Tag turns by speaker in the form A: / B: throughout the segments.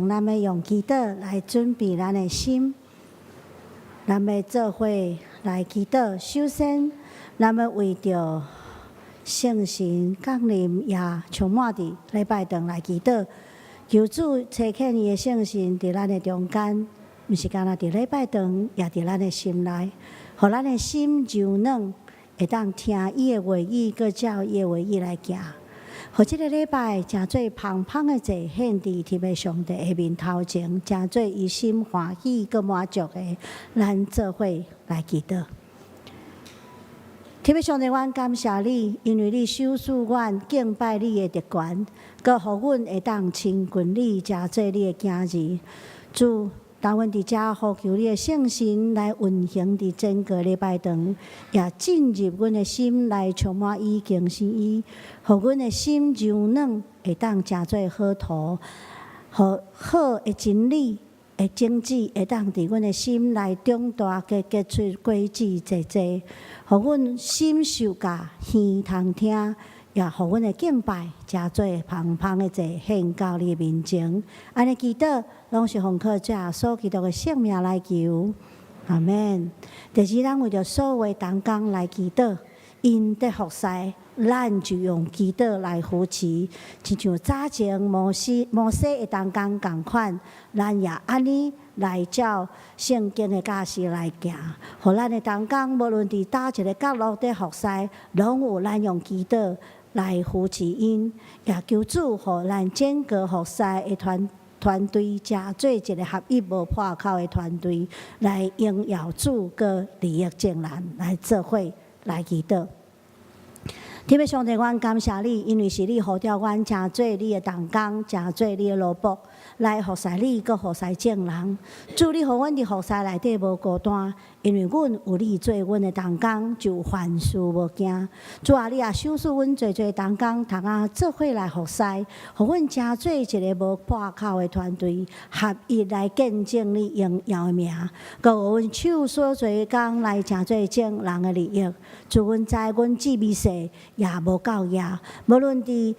A: 前，咱欲用祈禱來準備咱的心，咱欲做伙來祈禱。首先，咱欲為著聖神降臨也充滿佇禮拜堂來祈禱，求主差遣伊的聖神佇咱的中間，毋是干焦佇禮拜堂，也佇咱的心內，予咱的心柔軟，會當聽伊的話語，閣照伊的話語來行。予這個禮拜成做芳芳的祭獻佇天父上帝的面頭前，成做伊心歡喜閣滿足的，咱做伙來祈禱。天父上帝，阮感謝你，因為你賞賜阮敬拜你的特權，閣予阮會當親近你，成做你的囝兒。主，當阮佇遮呼求你的聖神來運行佇整個禮拜堂，也進入阮的心來充滿伊、更新伊，予阮的心柔軟，會當成做好土，予好的真理的種子會當佇阮的心內長大，結出果子濟濟，予阮心受教，耳通聽，也予阮的敬拜成做芳芳的祭獻到你的面前。按呢祈禱，攏是奉靠主耶穌基督的聖名來求，阿門。第二，咱為著所有同工來祈禱，𪜶得服侍，咱就用祈禱來扶持，親像早前摩西的同工仝款，咱也按呢來照聖經的教示來行，予咱的同工無論佇佗一个角落佇服侍，攏有咱用祈禱來扶持𪜶，也求主予咱整個服侍的團隊，成做一個合一無破口的團隊，來榮耀主，閣利益眾人，來做伙來祈禱。天父上帝，阮感謝你，因為是你呼召阮成做你的同工，成做你的奴僕，來服侍你，閣服侍眾人。主，你予阮佇服侍內底無孤單，因為阮有你做阮的同工，就凡事無驚。主啊，你也賞賜阮濟濟同工，通啊做伙來服侍，予阮成做一个無破口的團隊，合一來見證你榮耀的名。閣予阮手所做的工來成做眾人的利益。主，阮知阮至微細也無夠額，無論佇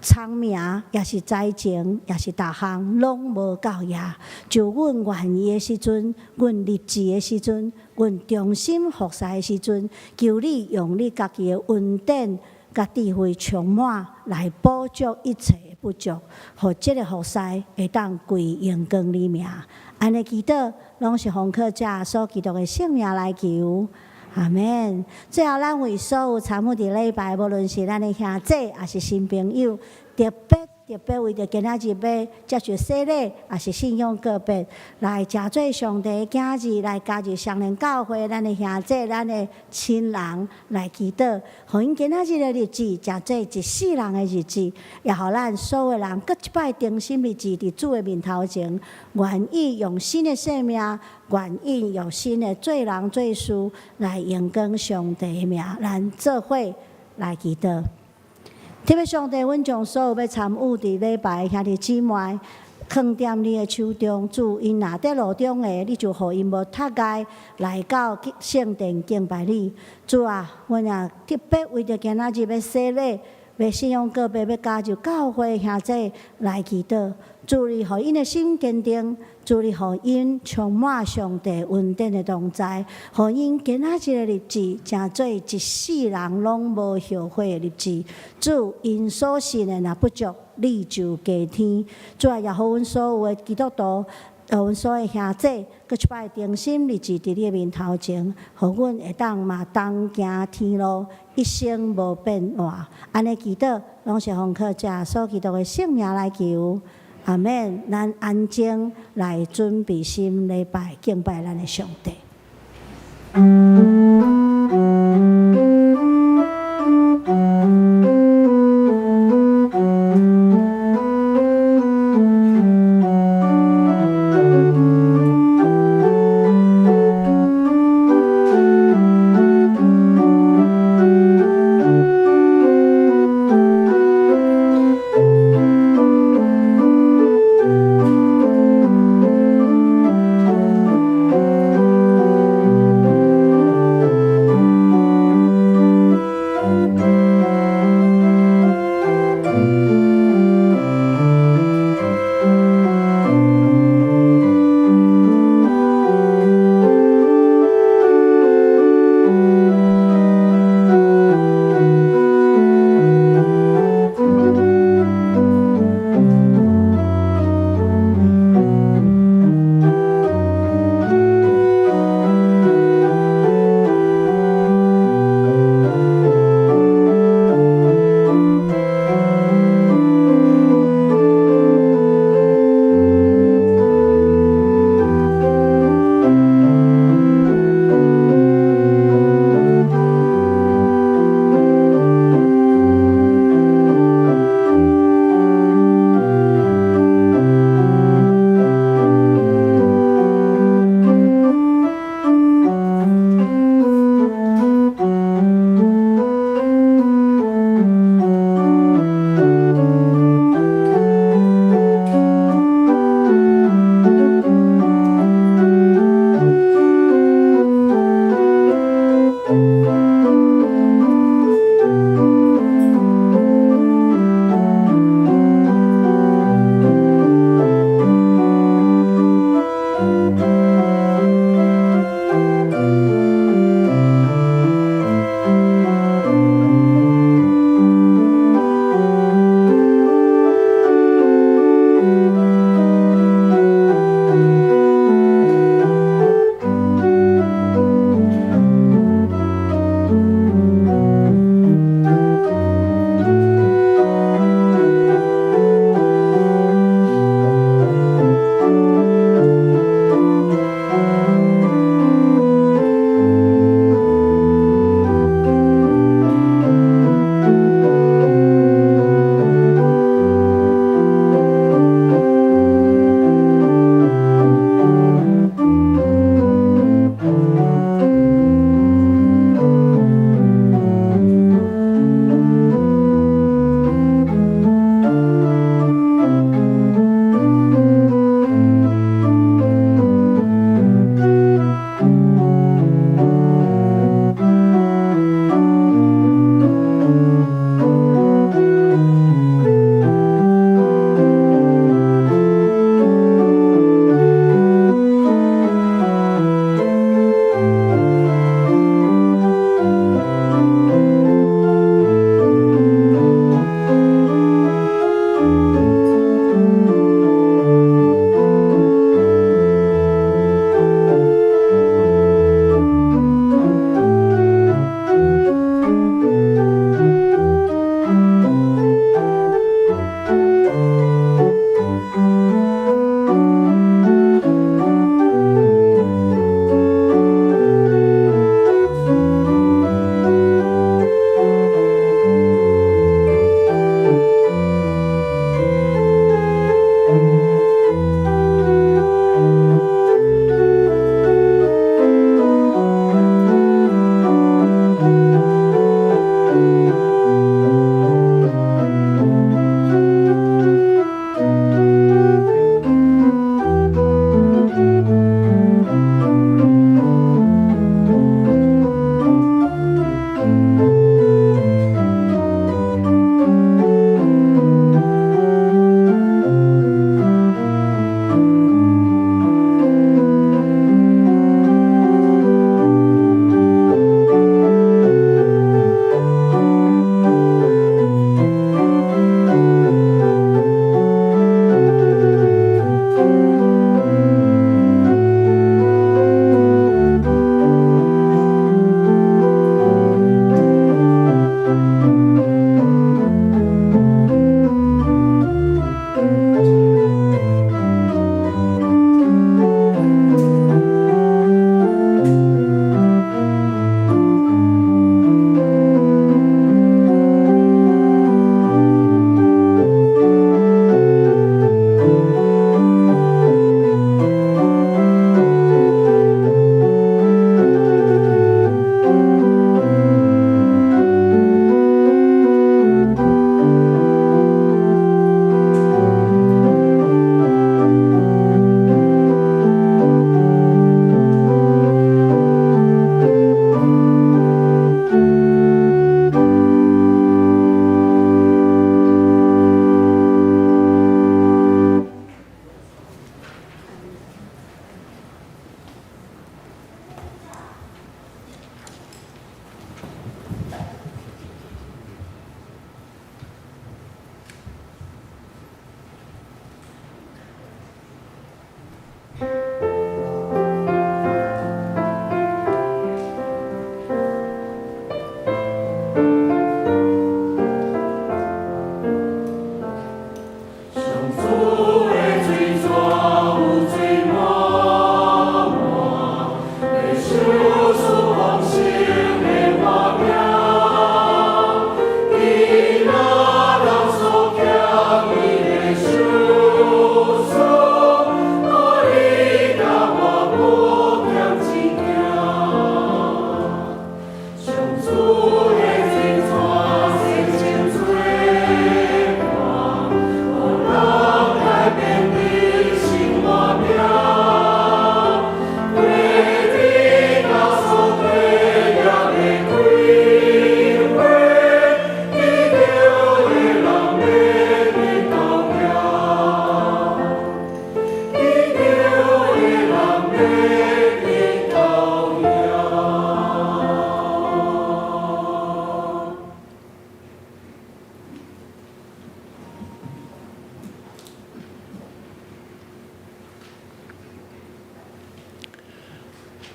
A: 聰明，抑是才情，抑是逐項，攏無夠額。就阮願意的時陣，阮立志的時陣，阮忠心服侍的時陣，求你用你家己的恩典佮智慧充滿，來補足一切的不足，予這个服侍會當歸榮光你名。按呢祈禱，攏是奉靠主耶穌基督的聖名來求。阿門。最後，咱為所有參與佇禮拜，無論是咱的兄弟，抑是新朋友，特別特別為著今仔日欲接受洗禮，抑是信仰告別，來成做上帝的囝兒，來加入雙連教會，咱的兄弟、咱的親人來祈禱，予𪜶今仔日的日子，成做一世人的日子，也予咱所有人閣一擺重新立志佇主的面頭前，願意用新的生命，願意用新的做人做事來榮光上帝的名，咱做伙來祈禱。天父上帝，阮將所有欲參與佇禮拜兄弟姊妹，囥踮你的手中。主，𪜶若佇路中的，你就予𪜶無窒礙來到聖殿敬拜你。主啊，阮也特別為著今仔日欲洗禮、欲信仰告別、欲加入教會兄弟來祈禱。主，你予𪜶的心堅定，主，你予𪜶充滿上帝恩典的同在，予𪜶今仔日的日子，成做一世人攏無後悔的日子。主，𪜶所信的若不足，你就加添。主啊，也予阮所有的基督徒，予阮所有的兄弟，閣一擺重新立志佇你的面頭前，予阮會當嘛同行天路，一生無變換。按呢祈禱，攏是奉靠主耶穌基督的聖名來求。阿門。咱安靜來準備心禮拜敬拜咱的上帝。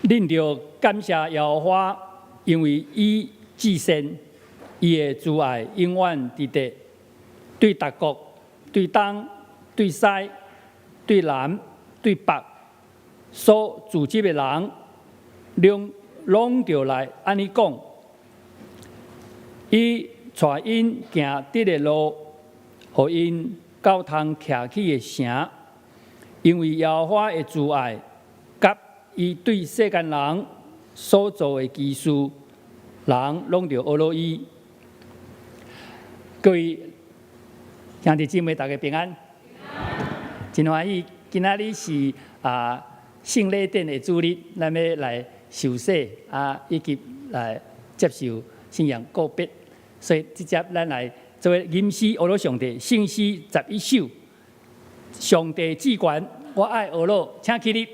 B: 恁著感謝耶和華，因為伊至善，伊的慈愛永遠佇地。對逐國、對東、對西、對南、對北，所聚集的人，攏攏著來按呢講。伊帶𪜶行直的路，予𪜶到通徛起的城，因為耶和華的慈愛，佮伊對世間人所做的奇事，人攏著學囉伊。各位兄弟姊妹，大家平安。真歡喜，今仔日是聖禮典的主日，咱欲來受洗啊，以及來接受聖言告別。所以，這節咱來做吟詩學囉上帝聖詩11首，上帝至懸，我愛學囉，請起立。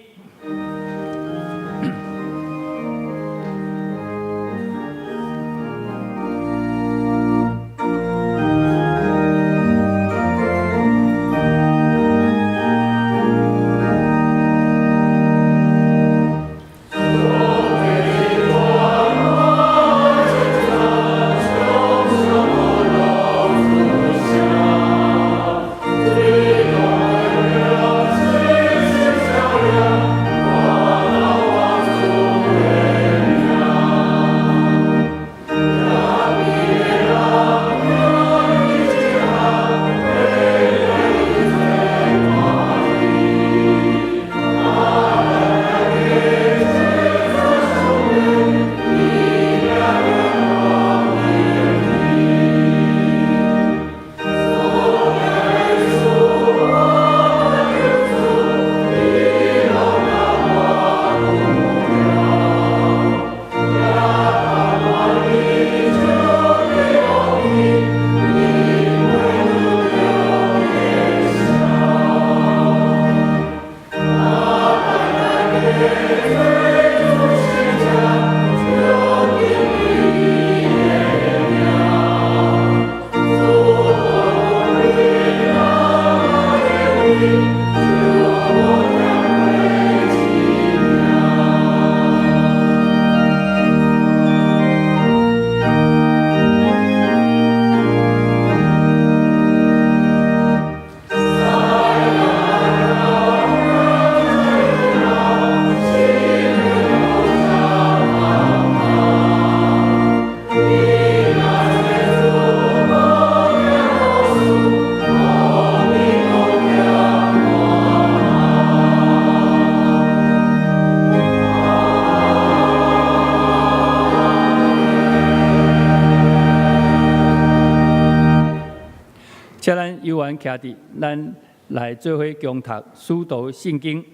B: 請咱有緣徛佇，咱來做伙共讀使徒信經。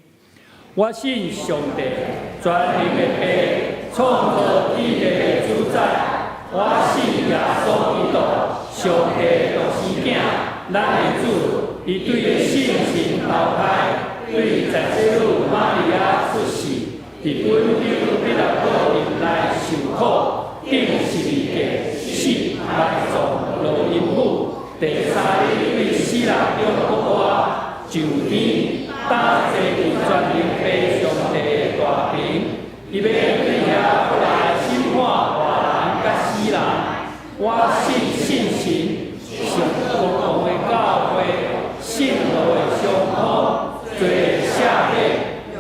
B: 我信上帝，全能的父，創造天地的主宰。我信耶穌基督，上帝獨生囝，咱的主。伊對聖神投胎，對在世女瑪利亞出世，佇本丟彼拉多入內受苦，釘十字架，死，埋葬，落陰府。第三日對死人中復活，上天，擔坐佇全能父上帝的大爿，伊欲對遐過來審判活人佮死人。我信聖神，是公共的教會，聖徒的相通，罪的赦免，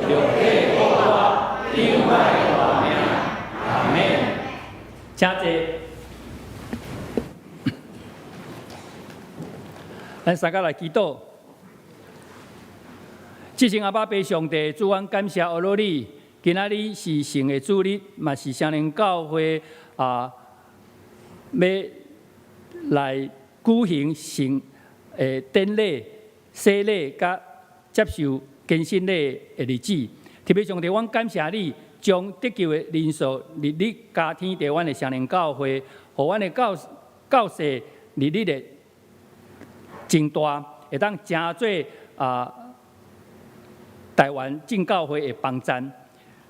B: 肉體復活，永遠的活命。阿們。請坐。咱三個來祈禱。至聖阿爸父上帝，主，阮感謝學囉你。今仔日是聖的主日，嘛是雙靈教會欲來舉行聖的典禮、洗禮佮接受堅振禮的日子。特別上帝，阮感謝你，將得救的人數日日加添佇阮的雙靈教會，予阮的教教勢日日的增大，會當成做台灣正教會的幫贊。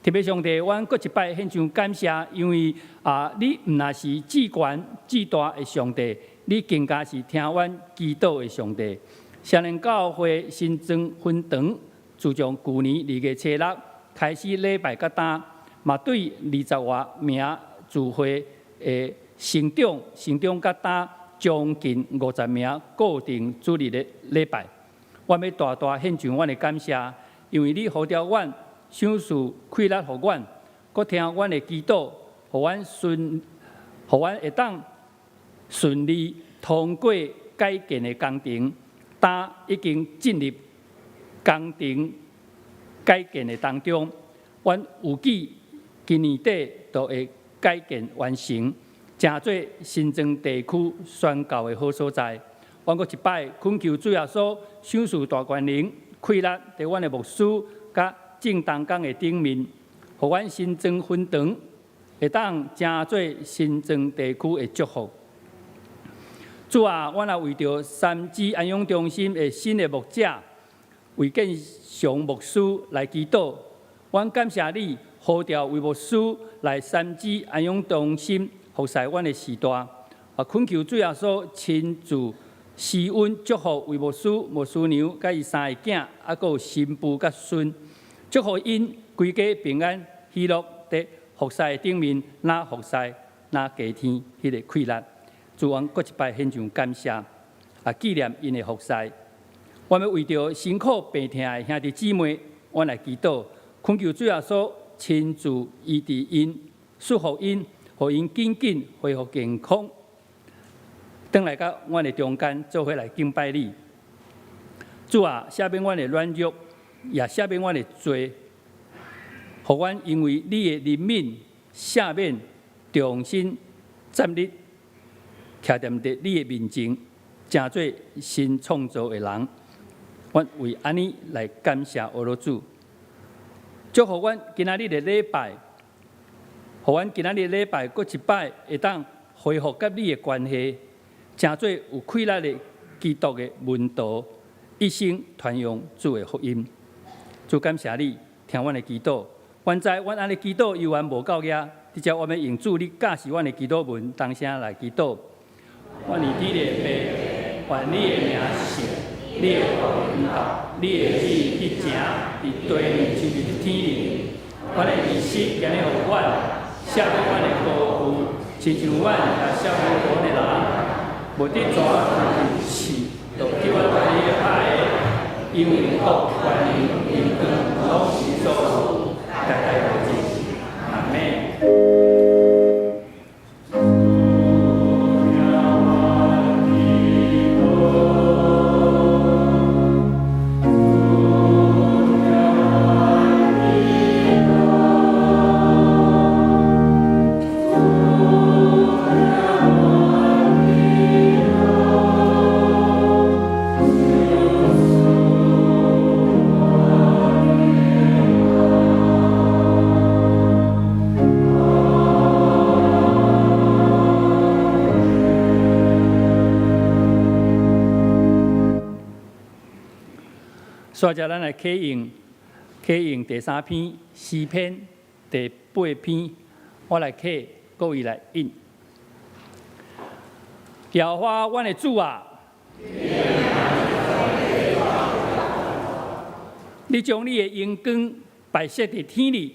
B: 特別上帝，阮閣一擺獻上感謝，因為你毋但是至懸至大的上帝，你更加是聽阮祈禱的上帝。雙靈教會新莊分堂，自從舊年2月初6開始禮拜到今，嘛對20外名聚會的成長，成長甲今將近50名固定主日的禮拜。我欲大大獻上阮的感謝，因為你呼召阮，賞賜氣力予阮，閣聽阮的祈禱，予阮會當順利通過改建的工程。今已經進入工程改建的當中，阮預計今年底就會改建完成，成做新莊地區宣教的好所在。阮閣一擺懇求主耶穌賞賜大權能、氣力，佇阮的牧師佮眾同工的頂面，予阮新莊分堂會當成做新莊地區的祝福。主啊，阮也為著三芝安養中心的新的牧者魏建雄牧師來祈禱。阮感謝你呼召魏牧師來三芝安養中心服侍阮的時代。啊，懇求主耶穌親自施恩祝福魏牧師、牧師娘佮伊三个囝，啊，閣有新婦佮孫，祝福𪜶規家平安喜樂，佇服侍的頂面，若服侍若加添彼个氣力。主，阮閣一擺獻上感謝，啊，紀念𪜶的服侍。我欲為著辛苦病疼的兄弟姊妹，阮來祈禱，懇求主耶穌親自醫治𪜶，祝福𪜶，予𪜶緊緊恢復健康，轉來到阮的中間，做伙來敬拜你。主啊，赦免阮的軟弱，也赦免阮的罪，予阮因為你的憐憫、赦免，重新站立，徛踮佇你的面前，成做新創造的人。阮為按呢來感謝阿羅主，祝福阮今仔日的禮拜，予阮今仔日禮拜閣一擺會當恢復佮你的關係，成做有氣力的基督的門徒，一生傳揚主的福音。主感謝你，聽阮的祈禱。阮知阮按呢祈禱猶原無夠額，佇遮我欲用主你教示阮的祈禱文，同聲來祈禱。阮佇天的父，願你的名聖，你的國臨到，你的旨意去成，佇地面親像佇天頂。阮的日食今日予阮，赦免阮的過犯，親像阮也赦免阮的人。無得帶阮入試，就救阮脫離歹的，因為國、權能、榮光，攏是你所有，代代無盡。阿們。煞接咱來啟用，啟用第三篇詩篇第八篇，我來啟，各位來應。耶和華，阮的主啊，你將你的榮光擺設佇天裡，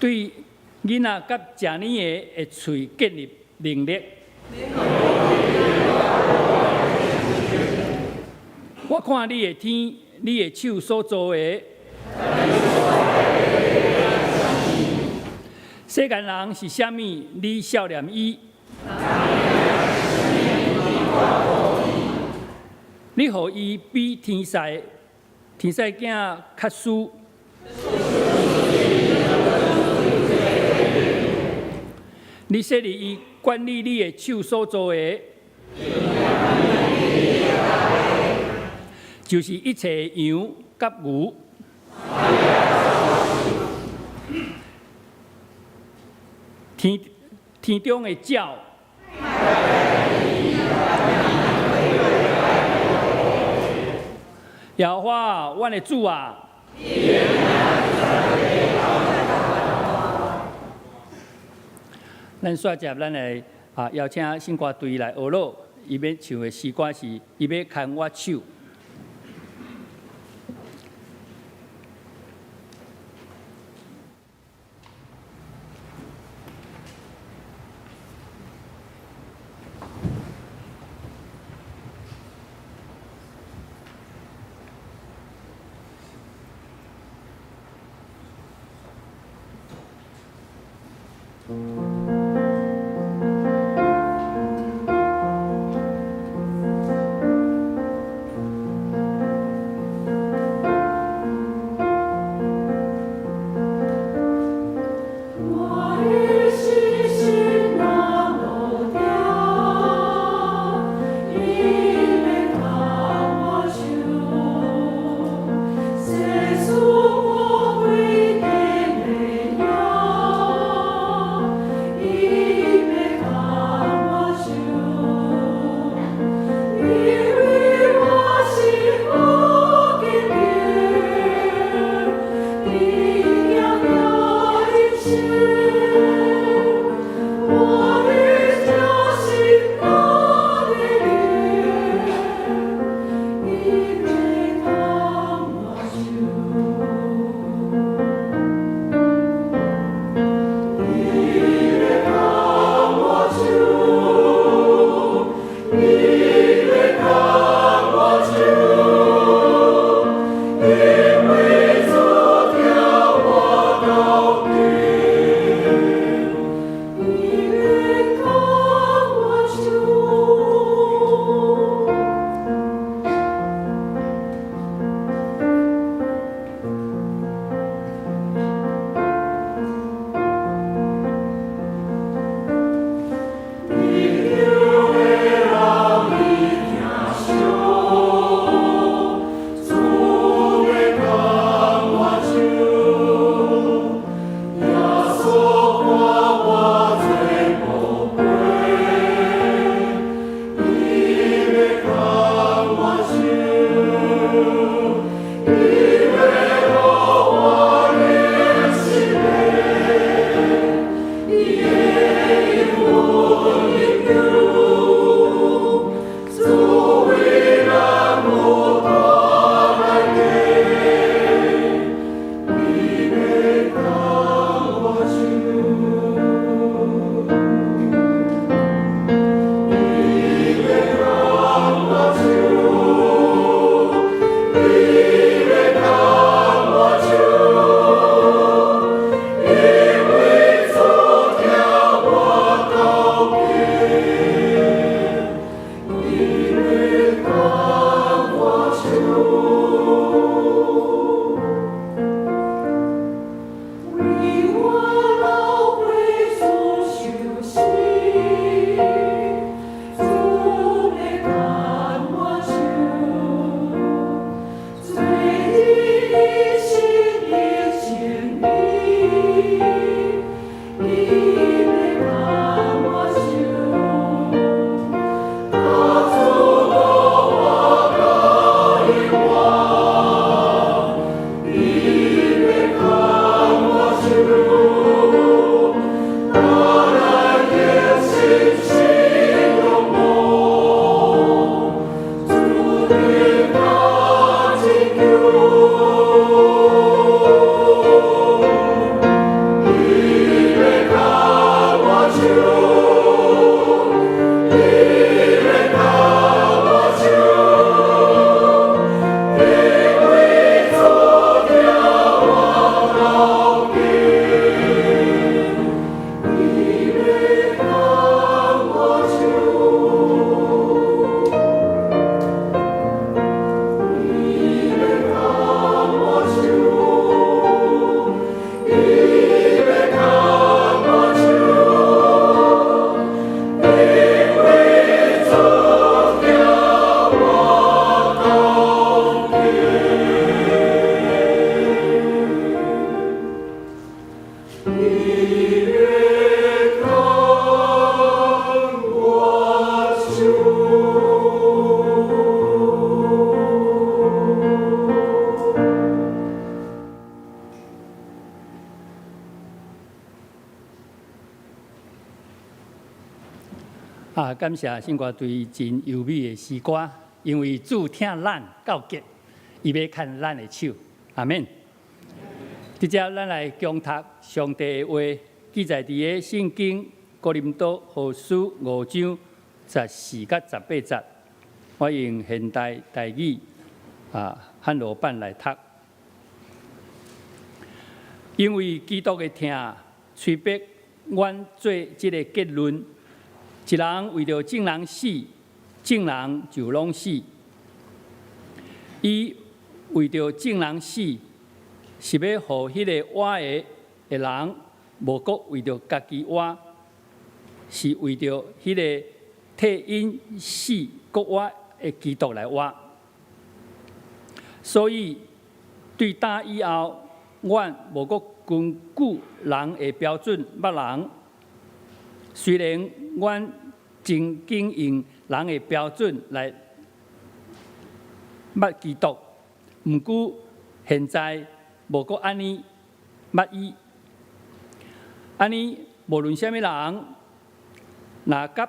B: 對囡仔佮食奶的的喙建立能力。我看你的天，你的手所造的，世間人是啥物？你數念伊？你予伊比天使天使囝較輸？你設立伊管理你的手所造的，就是一切羊佮牛。天天中的鳥，耶和華，阮的主啊！咱煞接咱來啊，邀請聖歌隊來學樂，伊欲唱的詩歌是《伊欲牽我手》。
C: 我的信心若無定，伊欲牽我手，世事無規定的影，伊欲牽我手，因為我心有堅定，佇行著人生。我的正心哪會離，伊欲牽我手。伊欲牽我手，伊欲牽我手，因為主疼我到底。伊欲牽我手。得救的人伊疼惜，主欲牽我手，耶穌看我最寶貴，伊欲牽我手，伊欲予我認識伊的恩永久，主為咱有大代價，伊欲牽我手。伊欲牽我手，伊欲牽我手，因為主疼我到底，伊欲牽我手。為我老爸主受死，主欲牽我手，做你一生的情義，伊欲牽我手，他祝福我到永遠，伊欲牽我手，帶來永生新容貌，主的大拯救。伊欲牽我手，伊欲牽我手，因為主疼我到底，伊欲牽我手。伊欲牽我手，伊欲牽我手，因為主疼我到底。伊欲牽我手。
B: 啊，感謝聖歌隊真優美的詩歌，因為主疼咱到極，伊欲牽咱的手，阿們。直接咱來恭讀上帝的話，記載佇个聖經哥林多後書五章14佮18節。我用現代台語漢羅版來讀。因為基督的疼催逼阮做這个結論：一人為著眾人死，眾人就攏死。伊為著眾人死，是欲予彼个活的人，無閣為著家己活，是為著彼个替𪜶死閣活的基督來活。所以對今以後，阮無閣根據人的標準捌人。雖然阮曾經用人的標準來捌基督，毋過現在無閣按呢捌伊。按呢，無論啥物人，若佮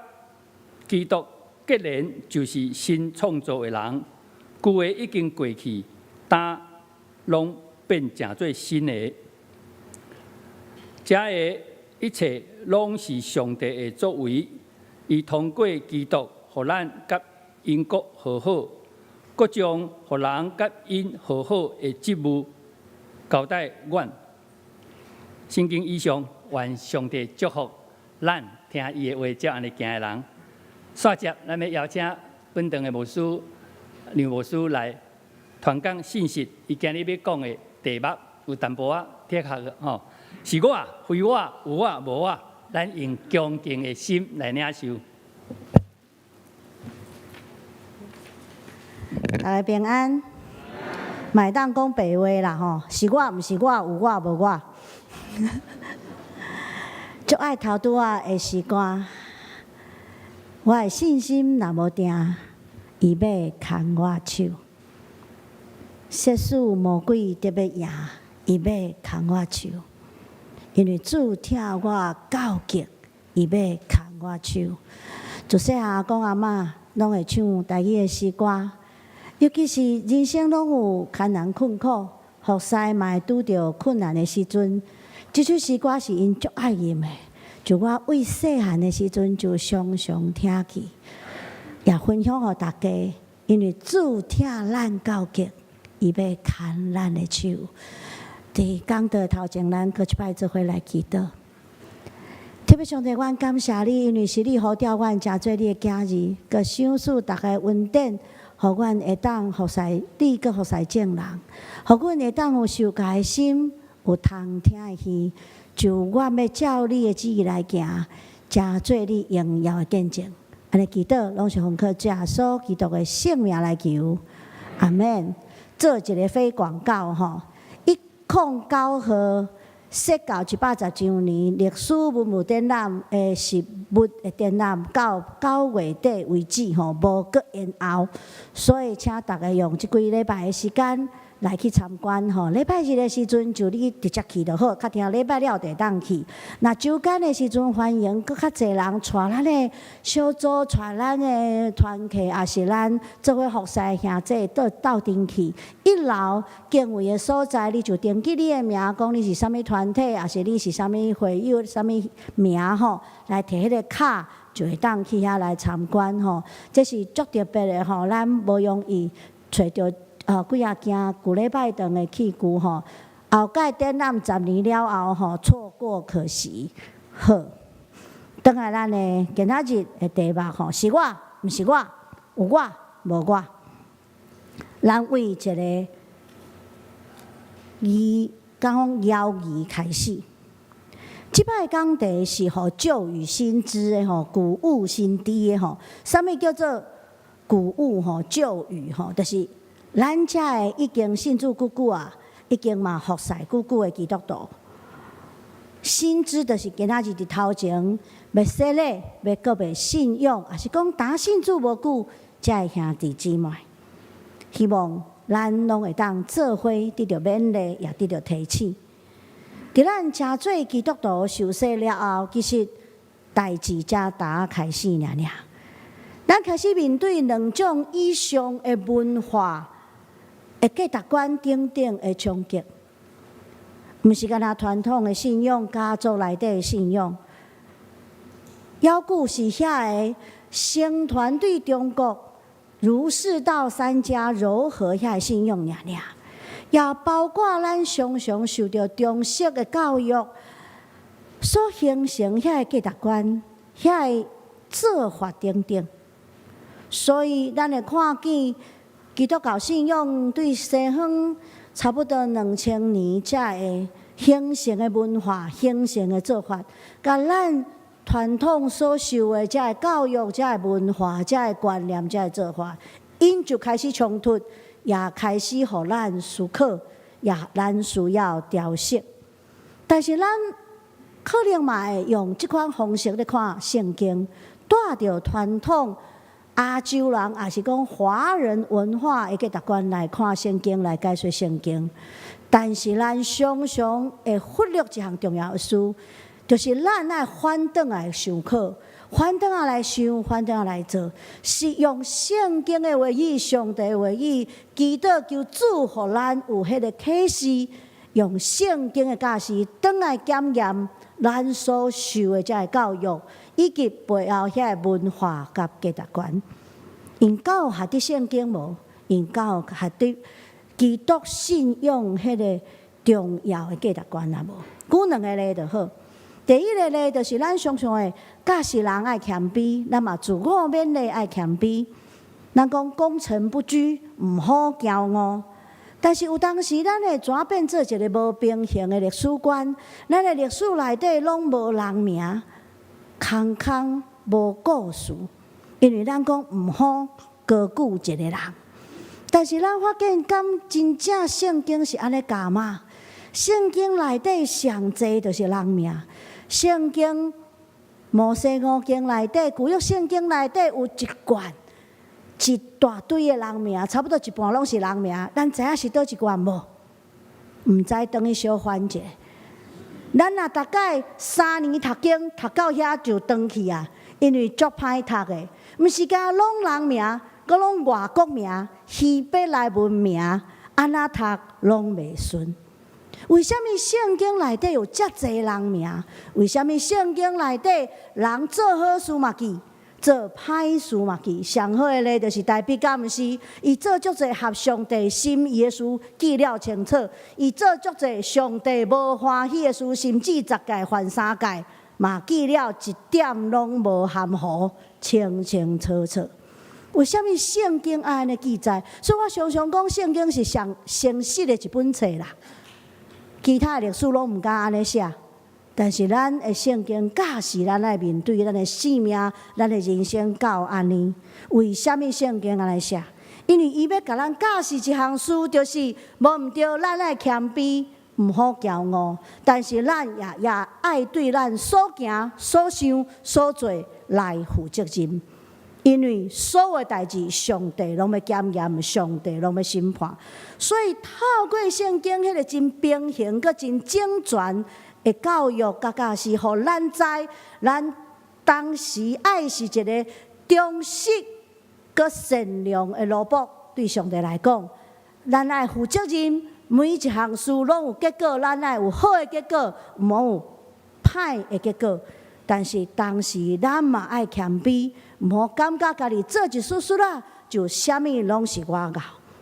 B: 基督結連，就是新創造的人。舊的已經過去，今攏變成做新的。這个一切攏是上帝的作為，伊通過基督，予咱佮𪜶閣和好，閣將予人佮𪜶和好的職務交代阮。聖經以上，願上帝祝福咱聽伊的話，照按呢行的人。煞接，咱欲邀請本堂的牧師梁牧師來傳講信息。伊今日欲講的題目有淡薄仔哲學吼，是我非我有我無我，咱用恭敬的心來領受。
A: 大家平安，嘛會當講白話啦吼，是我，毋是我，有我無我。足愛頭拄仔的詩歌，我的信心若無定，伊欲牽我手；即使魔鬼得欲贏，伊欲牽我手。因為主疼我到極，伊欲牽我手。自細漢阿公阿嬤攏會唱台語的詩歌，尤其是人生攏有艱難困苦，服侍嘛會拄著困難的時陣，這首詩歌是𪜶足愛吟的。就我為細漢的時陣就常常聽見，也分享予大家。因為主疼咱到極，伊欲牽咱的手。佇講道頭前，咱閣一擺做伙來祈禱。特別上帝，阮感謝你，因為是你呼召阮成做你的囝兒，閣賞賜逐个恩典，予阮會當服侍你，閣服侍眾人，予阮會當有受教的心，有通聽的耳，就阮欲照你的旨意來行，成做你榮耀的見證。按呢祈禱，攏是奉靠主耶穌基督的聖名來求，阿門。做一个非廣告吼，109號設到110週年歷史文物展覽的實物的展覽，到9月底為止吼，無閣延後，所以請大家用這幾禮拜的時間來去參觀吼。禮拜日的時陣就你直接去就好，較聽禮拜了就會當去。若週間的時陣，歡迎閣較濟人帶咱的小組、帶咱的團契，抑是咱做伙服侍兄弟倒鬥陣去。一樓敬畏的所在，你就登記你的名，講你是啥物團體，抑是你是啥物會友、啥物名吼，來提彼个卡，就會當去遐來參觀吼。這是足特別的吼，咱無容易揣著幾仔件舊禮拜堂的器具吼。後蓋展覽10年了後吼，錯過可惜。好，轉來咱的今仔日的題目吼，是我，毋是我，有我，無我。咱為一个字講謠言開始。這擺講題是予舊語新知的吼，古物新知的吼。啥物叫做古物吼？舊語吼，就是咱遮的已經信主久久啊，已經嘛服侍久久的基督徒。新知就是今仔日佇頭前欲洗禮、欲告別信仰，抑是講剛信主無久，遮的兄弟姊妹，希望咱攏會當做伙得著勉勵，也得著提醒。佇咱成做基督徒受洗了後，其實代誌才拄開始爾爾。咱開始面對兩種以上的文化的價值觀等等的衝擊，毋是干焦傳統的信仰、家族內底的信仰，猶閣是遐个僧團對中國儒釋道三家糅合遐个信仰爾爾。也包括咱常常受著中式的教育，所形成遐个價值觀、遐个做法等等。所以，咱會看見基督教信仰對西方差不多2000年才會形成的文化、形成的做法，佮咱傳統所受的這个教育、這个文化、這个觀念、這个做法，𪜶就開始衝突，也開始予咱思考，也咱需要調適。但是咱可能嘛會用這款方式咧看聖經，帶著傳統亞洲人，抑是講華人文化的價值觀來看聖經，來解說聖經。但是咱常常會忽略一項重要的事，就是咱愛反轉來想考，反轉來想，反轉來做，是用聖經的話語、上帝的話語，祈禱求主予咱有彼个啟示，用聖經的教示，轉來檢驗咱所受的這个教育，以及背後遐个文化佮價值觀。𪜶敢有合佇聖經無？𪜶敢有合佇基督信仰彼个重要的價值觀啊無？舉兩个例就好。第一个例就是咱常常會教示人愛謙卑，咱嘛自我勉勵愛謙卑。咱講功成不居，毋好驕傲。但是有當時，咱會轉變做一个無平衡的歷史觀，咱的歷史內底攏無人名，空空無故事，因為咱講毋好高舉一个人。但是咱發現，敢真正聖經是按呢教嗎？聖經內底上濟就是人名。聖經摩西五經內底，舊約聖經內底有一卷一大堆的人名，差不多一半攏是人名。咱知影是佗一卷無？毋知，轉去小翻一下。咱若逐擺3年讀經，讀到遐就轉去啊，因為足歹讀的，毋是干攏人名，閣攏外國名、希伯來文名，按怎讀攏袂順。為啥物聖經內底有遮濟人名？為啥物聖經內底人做好事嘛記，做歹事嘛記？上好的例就是大衛，敢毋是？伊做足濟合上帝心意的事，記了清楚；伊做足濟上帝無歡喜的事，甚至十誡犯三誡，嘛記了一點攏無含糊，清清楚楚。為啥物聖經愛按呢記載？所以我常常講，聖經是上誠實的一本冊啦。其他的歷史攏毋敢按呢寫，但是咱的聖經教示咱愛面對咱的性命、咱的人生到按呢。為啥物聖經按呢寫？因為伊欲共咱教示一項事，就是無毋對，咱愛謙卑，毋好驕傲。但是咱也愛對咱所行、所想、所做來負責任。因為所有代誌，上帝攏欲檢驗，上帝攏欲審判。所以透過聖經彼个真平衡、閣真整全的教育，佮教示，予咱知，咱當時愛是一个忠實、閣善良的奴僕。對上帝來講，咱愛負責任，每一項事攏有結果，咱愛有好的結果，毋好有歹的結果。但是當時咱嘛愛謙卑，毋好感覺家己做一絲絲仔，就啥物攏是我𠢕。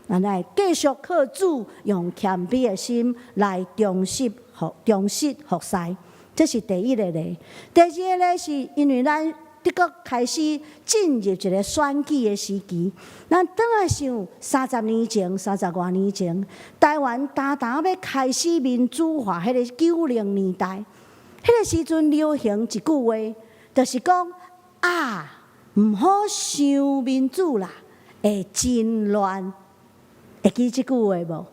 A: 咱愛繼續靠主，用謙卑的心來忠實服侍。這是第一个例。第二个例是因為咱的確開始進入一个選舉的時期。咱轉來想30年前、30外年前，台灣焦焦欲開始民主化，彼个90年代。彼个時陣流行一句話，就是講啊，毋好傷民主啦，會真亂。會記這句話無？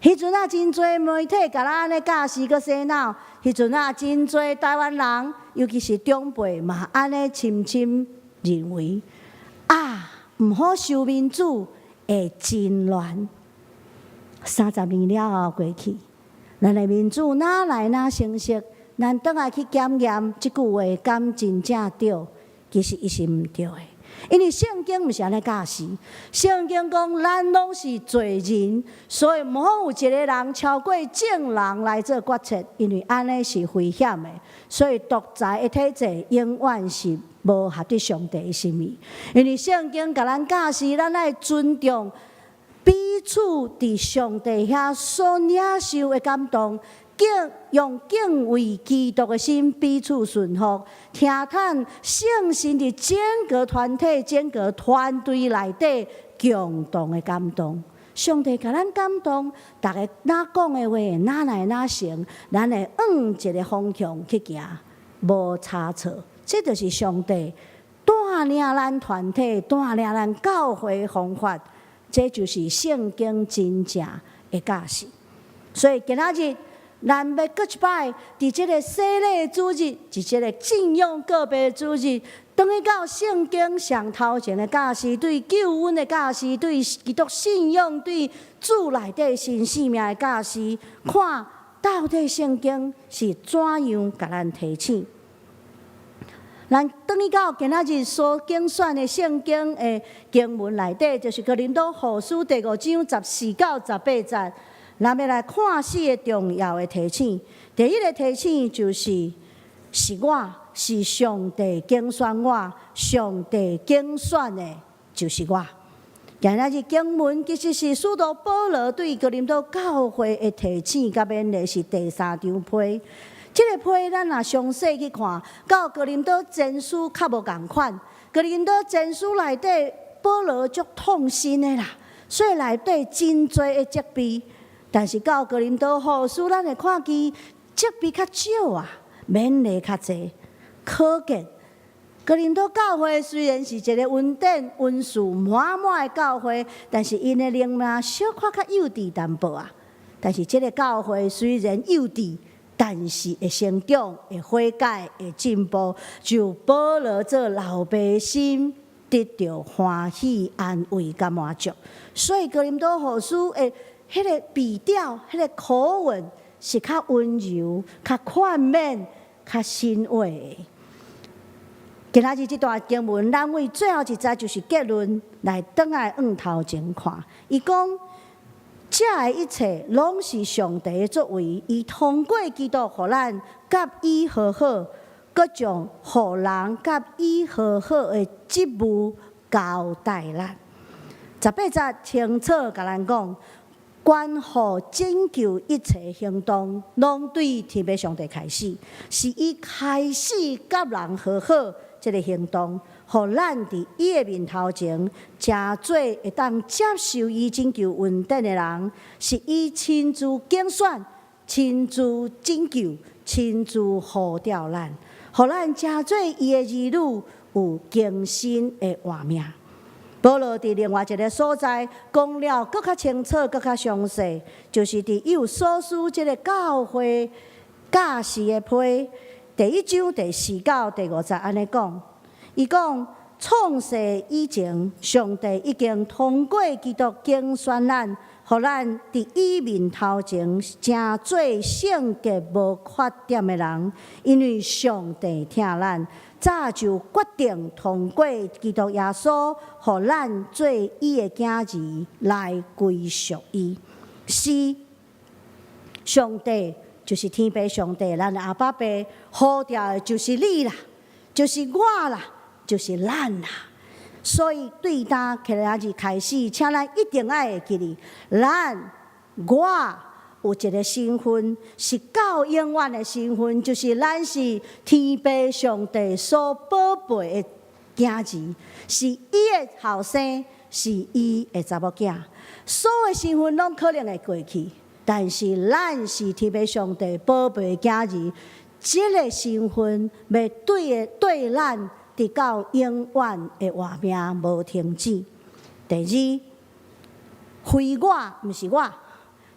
A: 彼陣啊，真濟媒體共咱按呢教示閣洗腦。彼陣啊，真濟台灣人，尤其是長輩嘛，按呢深深認為啊，毋好傷民主，會真亂。30年了後過去，咱的民主哪來哪成熟？咱轉來去檢驗這句話，敢真正對？其實伊是毋對的，因為聖經毋是按呢教示。聖經講咱攏是罪人，所以毋好有一个人超過眾人來做決策，因為按呢是危險的。所以獨裁的體制永遠是無合佇上帝的心意。因為聖經共咱教示，咱愛尊重彼此佇上帝遐所領受的感動。用敬畏基督的心彼此順服，聽趁聖神佇整個團體、整個團隊內底共同的感動。上帝共咱感動，逐个若講的話，哪來哪成，咱會向一个方向去行，無差錯。這就是上帝帶領咱團體、帶領咱教會方法，這就是聖經真正的教示。所以今仔日，咱欲閣一擺，佇這个洗禮主日，佇這个信仰告白主日，轉去到聖經上頭前的教示，對救恩的教示，對基督信仰、對主內底新生命的教示，看到底聖經是怎樣共咱提醒。咱轉去到今仔日所揀選的聖經的經文內底，就是哥林多後書第五章14到18節。咱欲來看四个重要的提醒。第一个提醒就是，是我是上帝揀選我，上帝揀選的，就是我。今仔日經文其實是使徒保羅對哥林多教會的提醒，佮勉勵是第三張批。這个批咱若詳細去看，佮哥林多前書較無仝款。哥林多前書內底，保羅足痛心的啦，所以內底真濟的責備。但是到哥林多後書，咱會看見責備較少啊，勉勵較濟。可見哥林多教會雖然是一个恩典恩賜滿滿的教會，但是𪜶的靈命小可較幼稚淡薄啊。但是這个教會雖然幼稚，但是會成長、會悔改、會進步，就保羅做老爸心得著歡喜、安慰佮滿足。所以哥林多後書的彼个筆調、彼个口吻是較溫柔、較勸勉、較欣慰的。今仔日這段經文，咱為最後一節就是結論，來轉來向頭前看。伊講，這的一切攏是上帝的作為，伊通過基督予咱佮伊和好，閣將予人佮伊和好的職務交代咱。18節清楚共咱講，關乎拯救一切行動，攏對天父上帝開始，是伊開始佮人和好這个行動，予咱佇伊的面頭前，成做會當接受伊拯救恩典的人，是伊親自揀選、親自拯救、親自呼召咱，予咱成做伊的兒女，有更新的活命。保羅佇另外一个所在講了，閣較清楚、閣較詳細，就是佇以弗所書這个教會教示的批第一章第四到第五節按呢講，伊講創世以前，上帝已經通過基督揀選咱，予咱佇伊面頭前成做聖潔無缺點的人，因為上帝疼咱，早就決定通過基督耶穌，予咱做伊的囝兒來歸屬伊。是上帝，就是天父上帝，咱的阿爸父呼召的就是你啦，就是我啦，就是咱啦。所以對今仔日開始，請咱一定愛會記得，咱我有一个身份，是到永遠的身份，就是咱是天父上帝所寶貝的囝兒，是伊的後生，是伊的查某囝。所有身份攏可能會過去，但是咱是天父上帝寶貝的囝兒，這个身份欲對的對咱，直到永遠的活命無停止。第二，非我毋是我，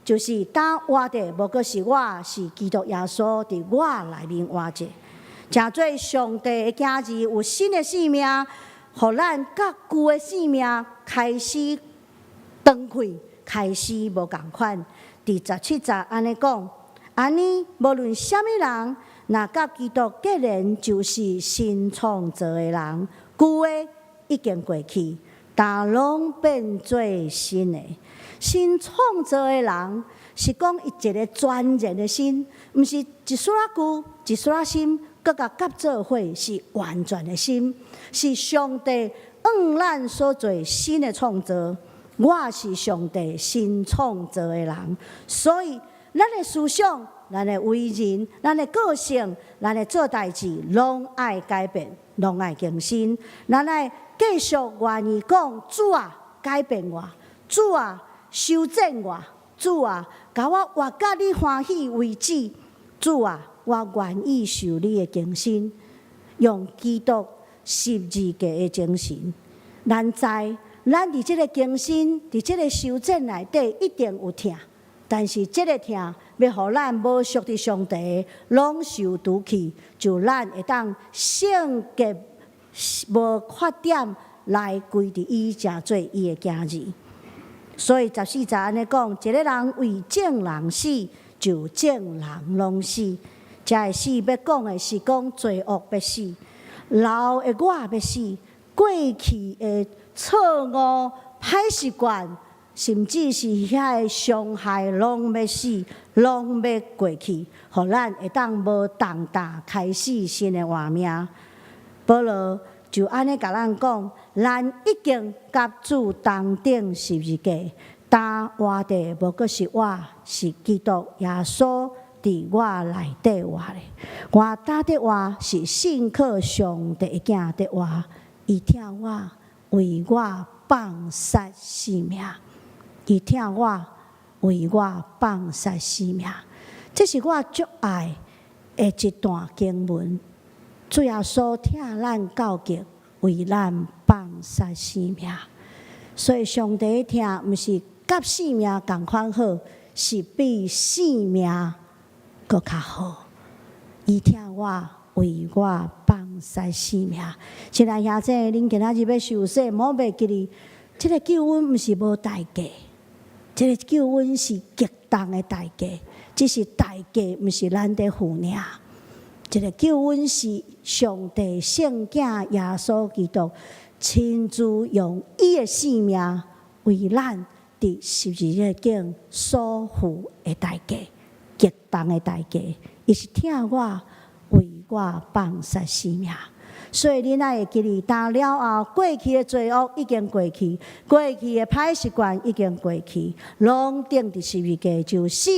A: 就是當活著，無閣是我，是基督耶穌佇我內面活著。成做上帝的囝兒，有新的生命，予咱佮舊的生命開始斷開，開始無仝款。佇17節按呢講，按呢無論啥物人，若佮基督結連，就是新創造的人，舊的已經過去，但攏變做新的。新創造的人是講伊一个全然的新，毋是一絲仔舊、一絲仔新，閣共夾做伙，是完全的新，是上帝向咱所做新的創造。我是上帝新創造的人，所以咱的思想咱的為人、咱的個性、咱的做代誌，攏愛改變，攏愛更新。咱愛繼續願意講：主啊，改變我；主啊，修正我；主啊，共我活甲你歡喜為止。主啊，我願意受你的更新，用基督十字架的精神。咱知，咱佇這個更新、佇這個修正內底一定有疼，但是這個疼欲予咱無屬佇上帝，攏受除去，就咱會當聖潔無缺點來歸佇伊，成做伊的囝兒。所以十四節按呢講，一个人為眾人死，就眾人攏死。這个死欲講的是講罪惡欲死，老的我欲死，過去的錯誤、歹習慣，甚至是遐个傷害，攏欲死，攏欲過去，予咱會當無重擔開始新的活命。保羅就按呢共咱講，咱已經佮主同釘十字架，今活的無閣是我，是基督耶穌佇我內底活的。我今得活是信靠上帝的囝得活，伊疼我，為我放捨性命。伊疼我，為我放捨性命。這是我足愛的一段經文。主耶穌疼咱到極，為咱放捨性命。所以上帝的疼毋是佮性命仝款好，是比性命閣較好。伊疼我，為我放捨性命。親愛兄姊，恁今仔日欲受洗，莫袂記得，這个救恩毋是無代價，這个救恩是極重的代價，只是代價毋是咱佇付爾。這个救恩是上帝聖子耶穌基督親自用伊的性命為咱佇十字架頂所付的代價，極重的代價。伊是疼我，為我放捨性命。所以恁愛會記得，當了後過去的罪惡已經過去，過去的歹習慣已經過去，攏釘佇十字架就死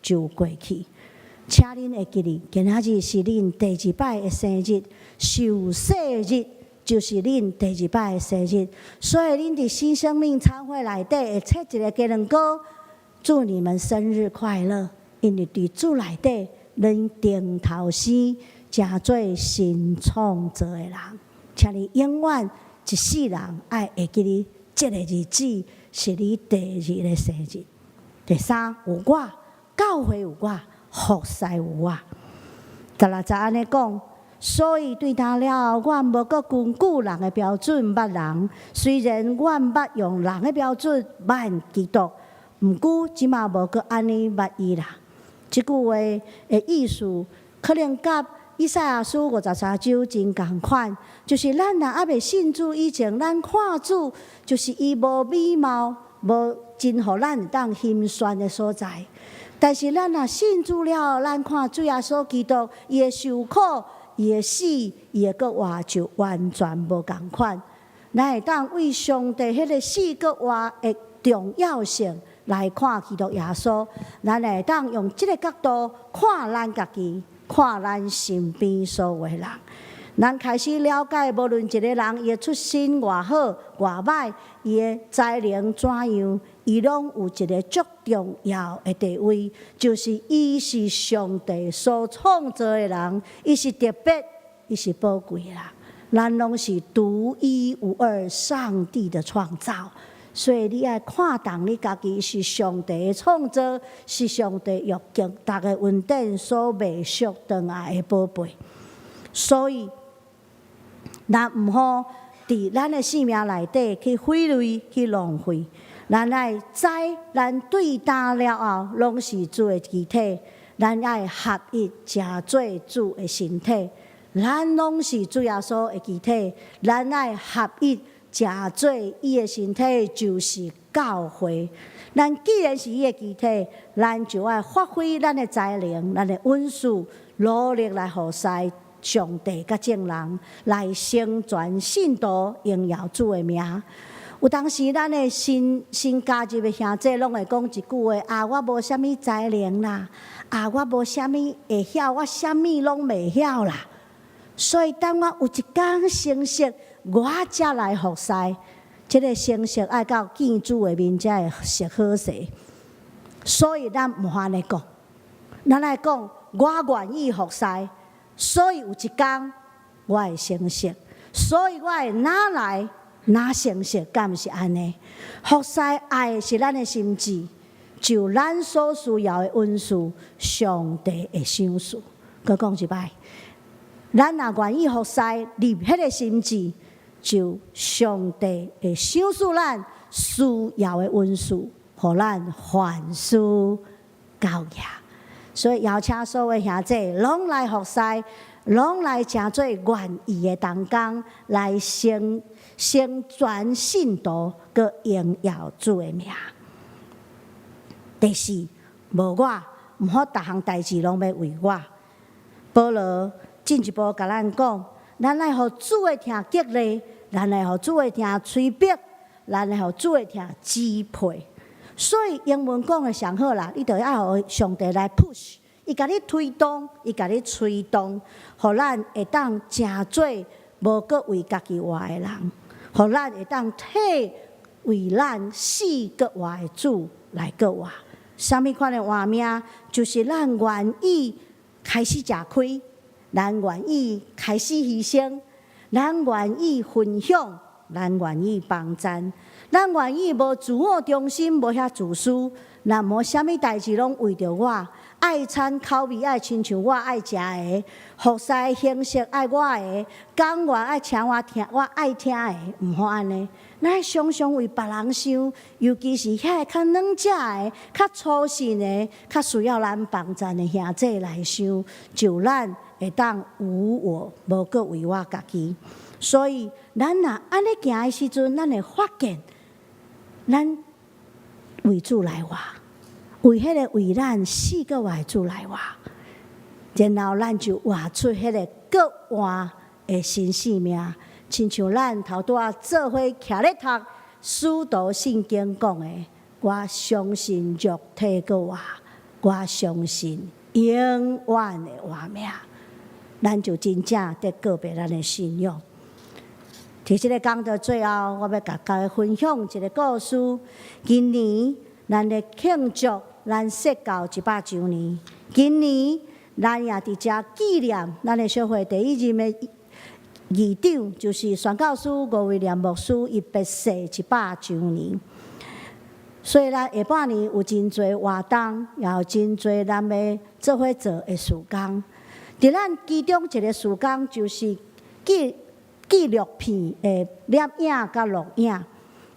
A: 就過去。請恁會記得，今仔日是恁第二擺的生日，受洗日就是恁第二擺的生日。所以恁佇新生命餐會內底會切一个雞卵糕，祝你們生日快樂。因為佇主內底，恁重頭生，成做新創造的人。請你永遠一世人愛會記得，這个日子是你第二个生日。第三有我，教會有我，服侍有我。16節按呢講，所以對今了後，我無閣根據人的標準捌人，雖然我捌用人的標準捌基督，毋過這馬無閣按呢捌伊啦。這句話的意思，可能佮以賽亞書53章真仝款，就是咱若猶未信主以前，咱看主就是伊無美貌，無真予咱會當欣賞的所在。但是咱若信主了後，咱看主耶穌基督，伊的受苦、伊的死、伊的復活，就完全無仝款。咱會當為上帝彼个死閣活的重要性來看基督耶穌，咱會當用這个角度看咱家己，看咱身邊所有的人。咱開始了解，無論一个人伊的出身偌好偌䆀，伊的才能怎樣，伊攏有一个足重要的地位，就是伊是上帝所創造的人，伊是特別，伊是寶貴啦。咱攏是獨一無二上帝的創造，所以你愛看重你家己是上帝的創造，是上帝用極大的恩典所買贖轉來的寶貝。所以，咱毋好佇咱的生命內底去毀累、去浪費。咱愛知，咱對今了後，攏是主的肢體，咱愛合一，成做主的身體。咱攏是主耶穌的肢體，咱愛合一，成做伊的身體，就是教會。咱既然是伊的肢體，咱就愛發揮咱的才能、咱的恩賜，努力來服侍上帝佮眾人，來成全信徒，榮耀主的名。有當時咱的新新加入的兄弟攏會講一句話：啊，我無啥物才能啦，啊，我無啥物會曉，我啥物攏袂曉啦。所以等我有一工成熟，我才來服侍。這个成熟愛到見主的面才會熟好勢。所以咱毋好按呢講，咱愛講我願意服侍，所以有一工我會成熟，所以我會哪來哪成熟，敢毋是按呢？服侍愛的是咱的心志，就咱所需要的恩賜，上帝會賞賜。閣講一擺，咱若願意服侍，立彼个心志，就上帝會賞賜咱需要的恩賜，予咱凡事夠額。所以邀請所有兄弟攏來服侍，攏來成做願意的同工，來成成全信徒，閣榮耀主的名。第四，無我，毋好逐項代誌攏欲為我。保羅進一步共咱講，咱愛予主的疼激勵，咱愛予主的疼催逼，咱愛予主的疼支配。所以英文講的上好啦，你著愛予上帝來 push，伊共你推動，伊共你催動，予咱會當成做無閣為家己活的人，予咱會當替為咱死閣活的主來閣活。啥物款的活命？就是咱願意開始食虧，咱願意開始犧牲，咱願意分享，咱願意幫贊，咱願意無自我中心，無遐自私，若無啥物代誌攏為著我，愛餐口味愛親像我愛食的，服侍形式愛我的，講話愛請我聽我愛聽的，毋好按呢。咱常常為別人想，尤其是遐个較軟弱的、較粗心的、較需要咱幫贊的兄弟來想，就咱會當無我，無閣為我家己。所以，咱若按呢行的時陣，咱會發現，咱為主來活，為彼个為咱死閣活的主來活，然後咱就活出彼个閣活的新生命，親像咱頭拄仔做伙徛咧讀使徒信經講的，我相信肉體閣活，我相信永遠的活命，咱就真正佇告白咱的信仰。佇這个講道最後，我欲共大家分享一个故事。今年咱咧慶祝咱設教100週年，今年咱也佇遮紀念咱的小會第一任的議長，就是宣教師吳威廉牧師，伊別逝100週年。所以咱下半年有真濟活動，也有真濟咱欲做伙做的事工。佇咱其中一个事工就是紀錄片的攝影佮錄影。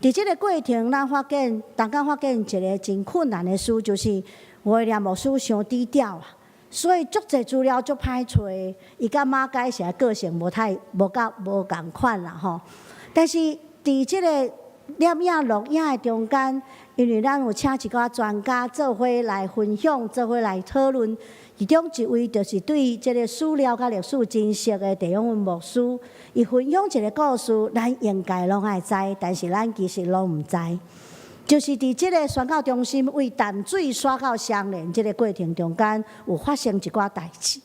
A: 佇這个過程，咱發現，逐工發現一个真困難的事，就是吳威廉牧師傷低調啊，所以足濟資料足歹揣。伊佮馬偕實在個性無太無佮無仝款啦吼。但是佇這个攝影錄影的中間，因為咱有請一寡專家做伙來分享，做伙來討論。其中一位就是對這个史料佮歷史真熟的鄭永文牧師，伊分享一个故事，咱應該攏愛知，但是咱其實攏毋知。就是佇這个宣教中心為淡水徙到雙連這个過程中間，有發生一寡代誌。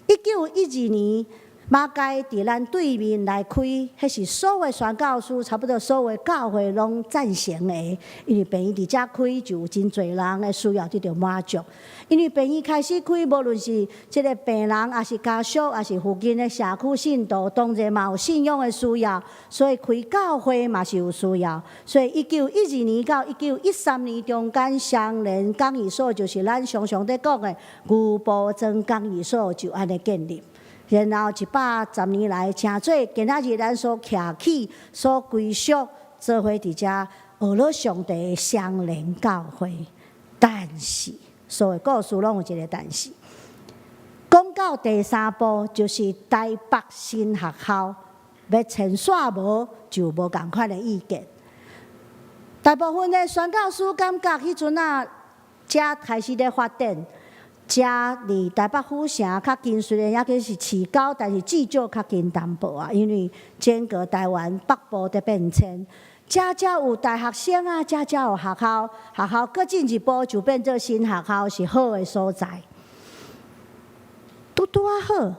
A: 1912年，馬偕佇咱對面來開，彼是所有宣教師，差不多所有教會攏贊成的，因為病院佇遮開，就有真濟人的需要得著滿足。因為病院開始開，無論是這个病人，抑是家屬，抑是附近的社區信徒，當然嘛有信仰的需要，所以開教會嘛是有需要。所以1912年到1913年中間，雙連講義所就是咱常常咧講的牛埔莊講義所就按呢建立。然後110年來，成做今仔日咱所徛起、所歸屬、做伙佇遮學了上帝的雙連教會。但是，所有故事攏有一个但是。講到第三步，就是台北新學校欲遷徙無，就無仝款的意見。大部分的宣教師感覺彼陣仔，遮開始咧發展。遮離台北府城較近，雖然猶閣是市郊，但是至少較近淡薄仔，因為整個台灣北部佇變遷。遮才有大學生啊，遮才有學校，學校閣進一步就變做神學校，是好的所在。拄拄仔好，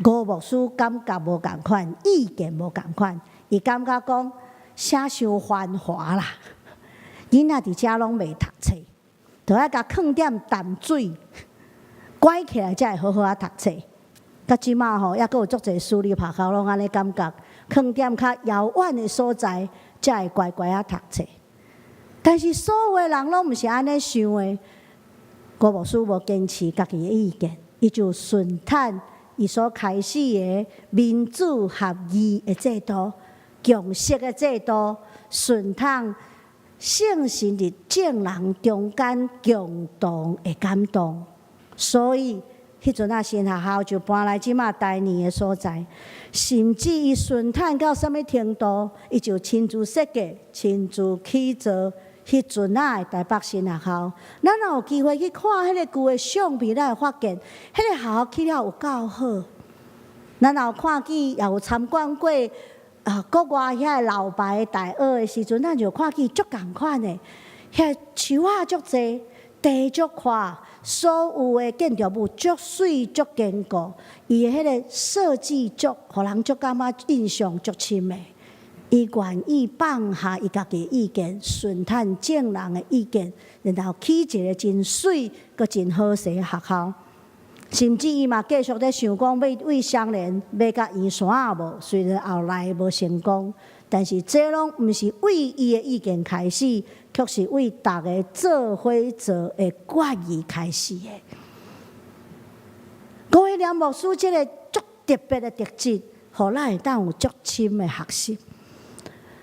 A: 吳牧師感覺無仝款，意見無仝款，伊感覺講啥傷繁華啦，囡仔佇遮攏袂讀冊，著愛共囥點淡水，關起來才會好好仔讀冊。到這馬吼，猶閣有足濟私立學校攏按呢感覺，囥踮較遙遠的所在，才會乖乖仔讀冊。但是所有的人攏毋是按呢想的。吳牧師無堅持家己的意見，伊就順趁伊所開始的民主合議的制度、共識的制度，順趁聖神佇眾人中間共同的感動，所以彼陣仔神學校就搬來這馬台南的所在，甚至伊順趁到啥物程度，伊就親自設計、親自起造彼陣仔的台北神學校。咱若有機會去看彼个舊的相片，咱會發現，彼个學校起了有夠好。咱若有看見，也有參觀過啊，國外遐个老牌大學的時陣，咱就看見足仝款的，遐樹仔足濟，地足寬，所有的建築物足媠足堅固，伊的彼个設計足，予人足感覺印象足深的。伊願意放下伊家己的意見，順趁眾人的意見，然後起一个真媠、閣真好勢的學校。甚至伊嘛繼續咧想講，欲對雙連買甲圓山仔無？雖然後來無成功，但是這攏毋是為伊的意見開始，卻是為逐个做伙做的決議開始的。吳威廉牧師這个足特別的特質，予咱會當有足深的學習。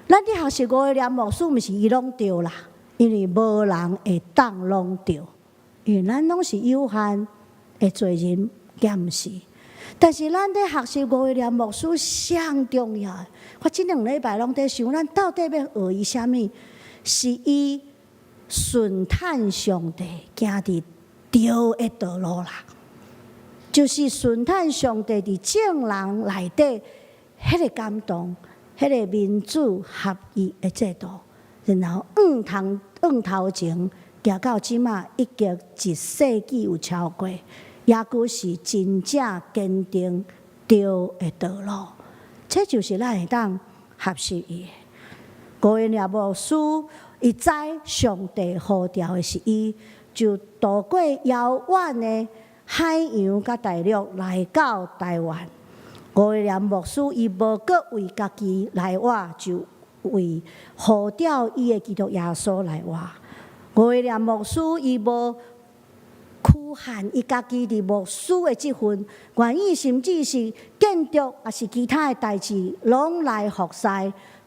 A: 咱佇學習吳威廉牧師，毋是伊攏對啦，因為無人會當攏對，因為咱攏是有限的罪人，敢毋是？但是咱佇學習吳威廉牧師上重要的，我這兩禮拜攏佇想，咱到底欲學伊啥物？是伊順趁上帝行佇對的道路啦，就是順趁上帝佇眾人內底彼个感動，彼个民主合議的制度，然後往頭前行到這馬已經一世紀有超過，猶閣是真正堅定對的道路。這就是咱會當學習伊的。吳威廉牧師伊知上帝呼召的是伊，就渡過遙遠的海洋佮大陸來到台灣。吳威廉牧師伊無閣為家己來活，就為呼召伊的基督耶穌來活。吳威廉牧師伊無局限伊家己佇牧師的職分，願意甚至是建築，抑是其他的代誌，攏來服侍，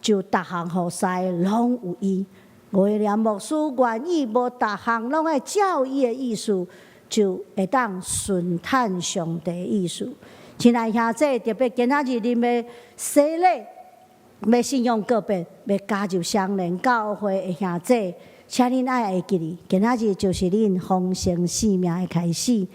A: 就逐項服侍攏有伊。吳威廉牧師願意無逐項攏愛照伊的意思，就會當順趁上帝意思。親愛兄弟，特別今仔日恁欲洗禮，欲信仰告別，欲加入雙連教會的兄弟，請恁愛會記得，今仔日就是恁豐盛生命的開始。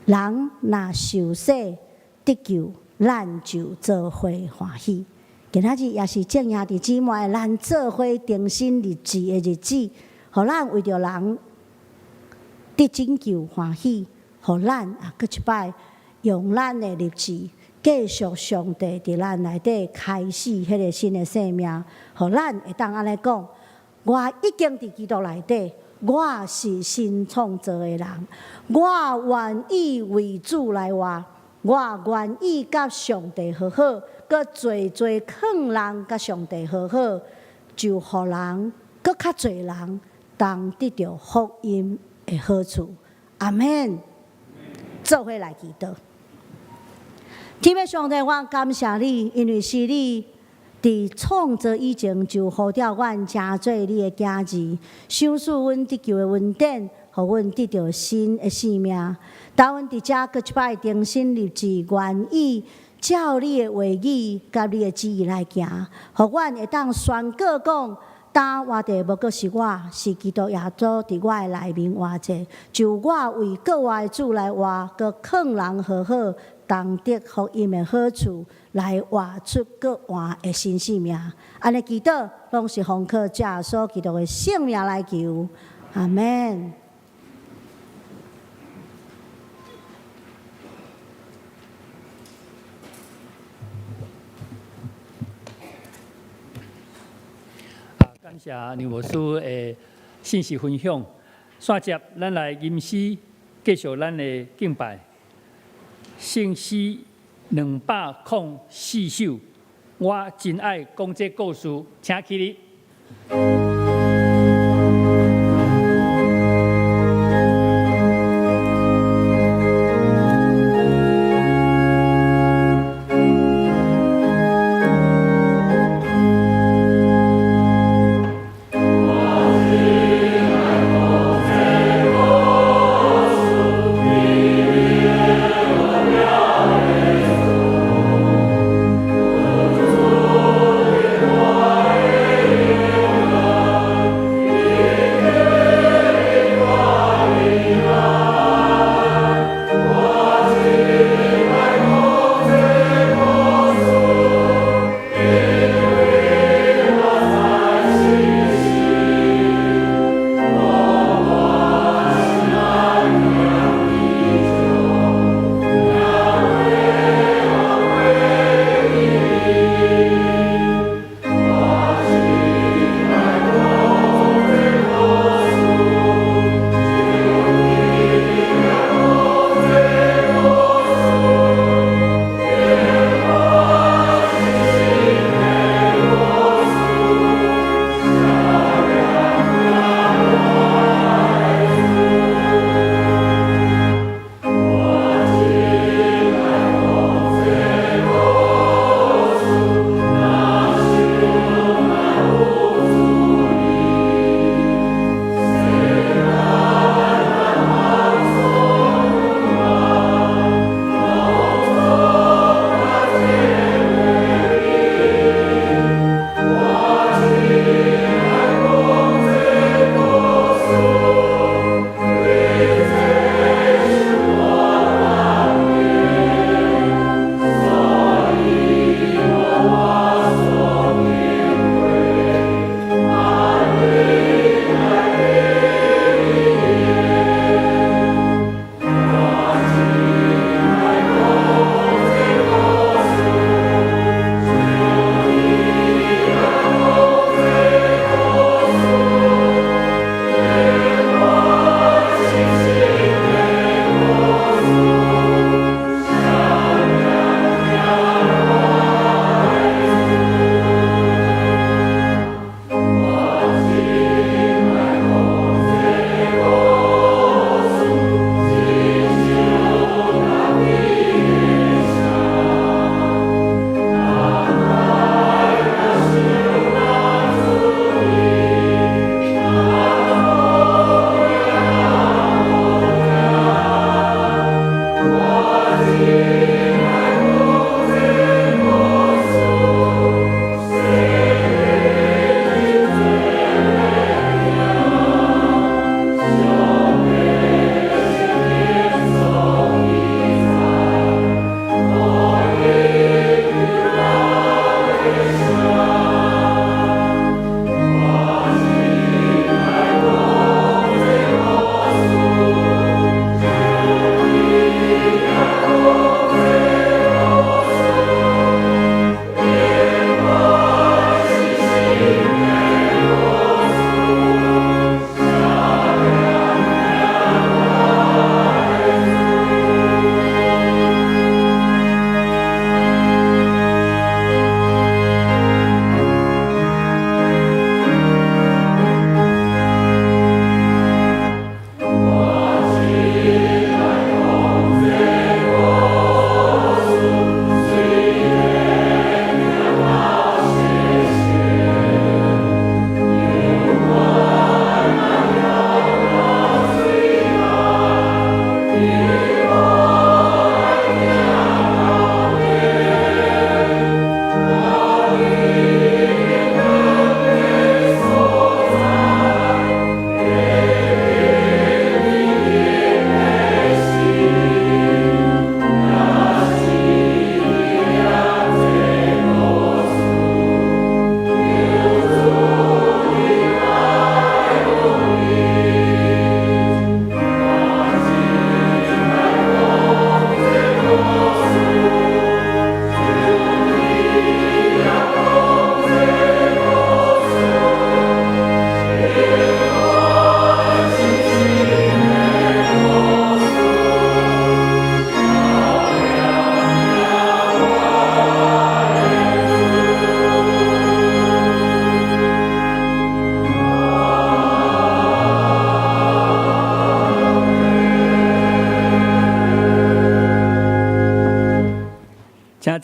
A: 人若受洗得救，咱就做伙歡喜。今仔日也是眾兄弟姊妹，咱做伙重新立志的日子，予咱為著人得拯救歡喜，予咱啊，閣一擺用咱的立志，繼續上帝佇咱內底開始彼个新的生命，予咱會當按呢講：我已經佇基督內底，我是新創造的人，我願意為主來活，我願意佮上帝和好，閣濟濟勸人佮上帝和好，就予人閣較濟人當得著福音的好處。阿們，做伙來祈禱。天父上帝，我感謝你，因為是你佇創造以前就呼召阮成做你的囝兒，賞賜阮得救的恩典，予阮得著新的生命。當阮佇遮閣一擺重新立志，願意照你的話語佮你的旨意來行，予阮會當宣告講：當活的無閣是我，是基督耶穌佇我的內面活著。就我為閣活的主來活，閣勸人和好，同得福音的好處，來活出閣換的新生命。按呢祈禱，攏是奉靠主耶穌基督的聖名來求，阿門。
B: 感謝梁牧師的信息分享。煞接咱來吟詩，繼續咱的敬拜。聖詩204首，我真愛講這故事，請起立。
C: 我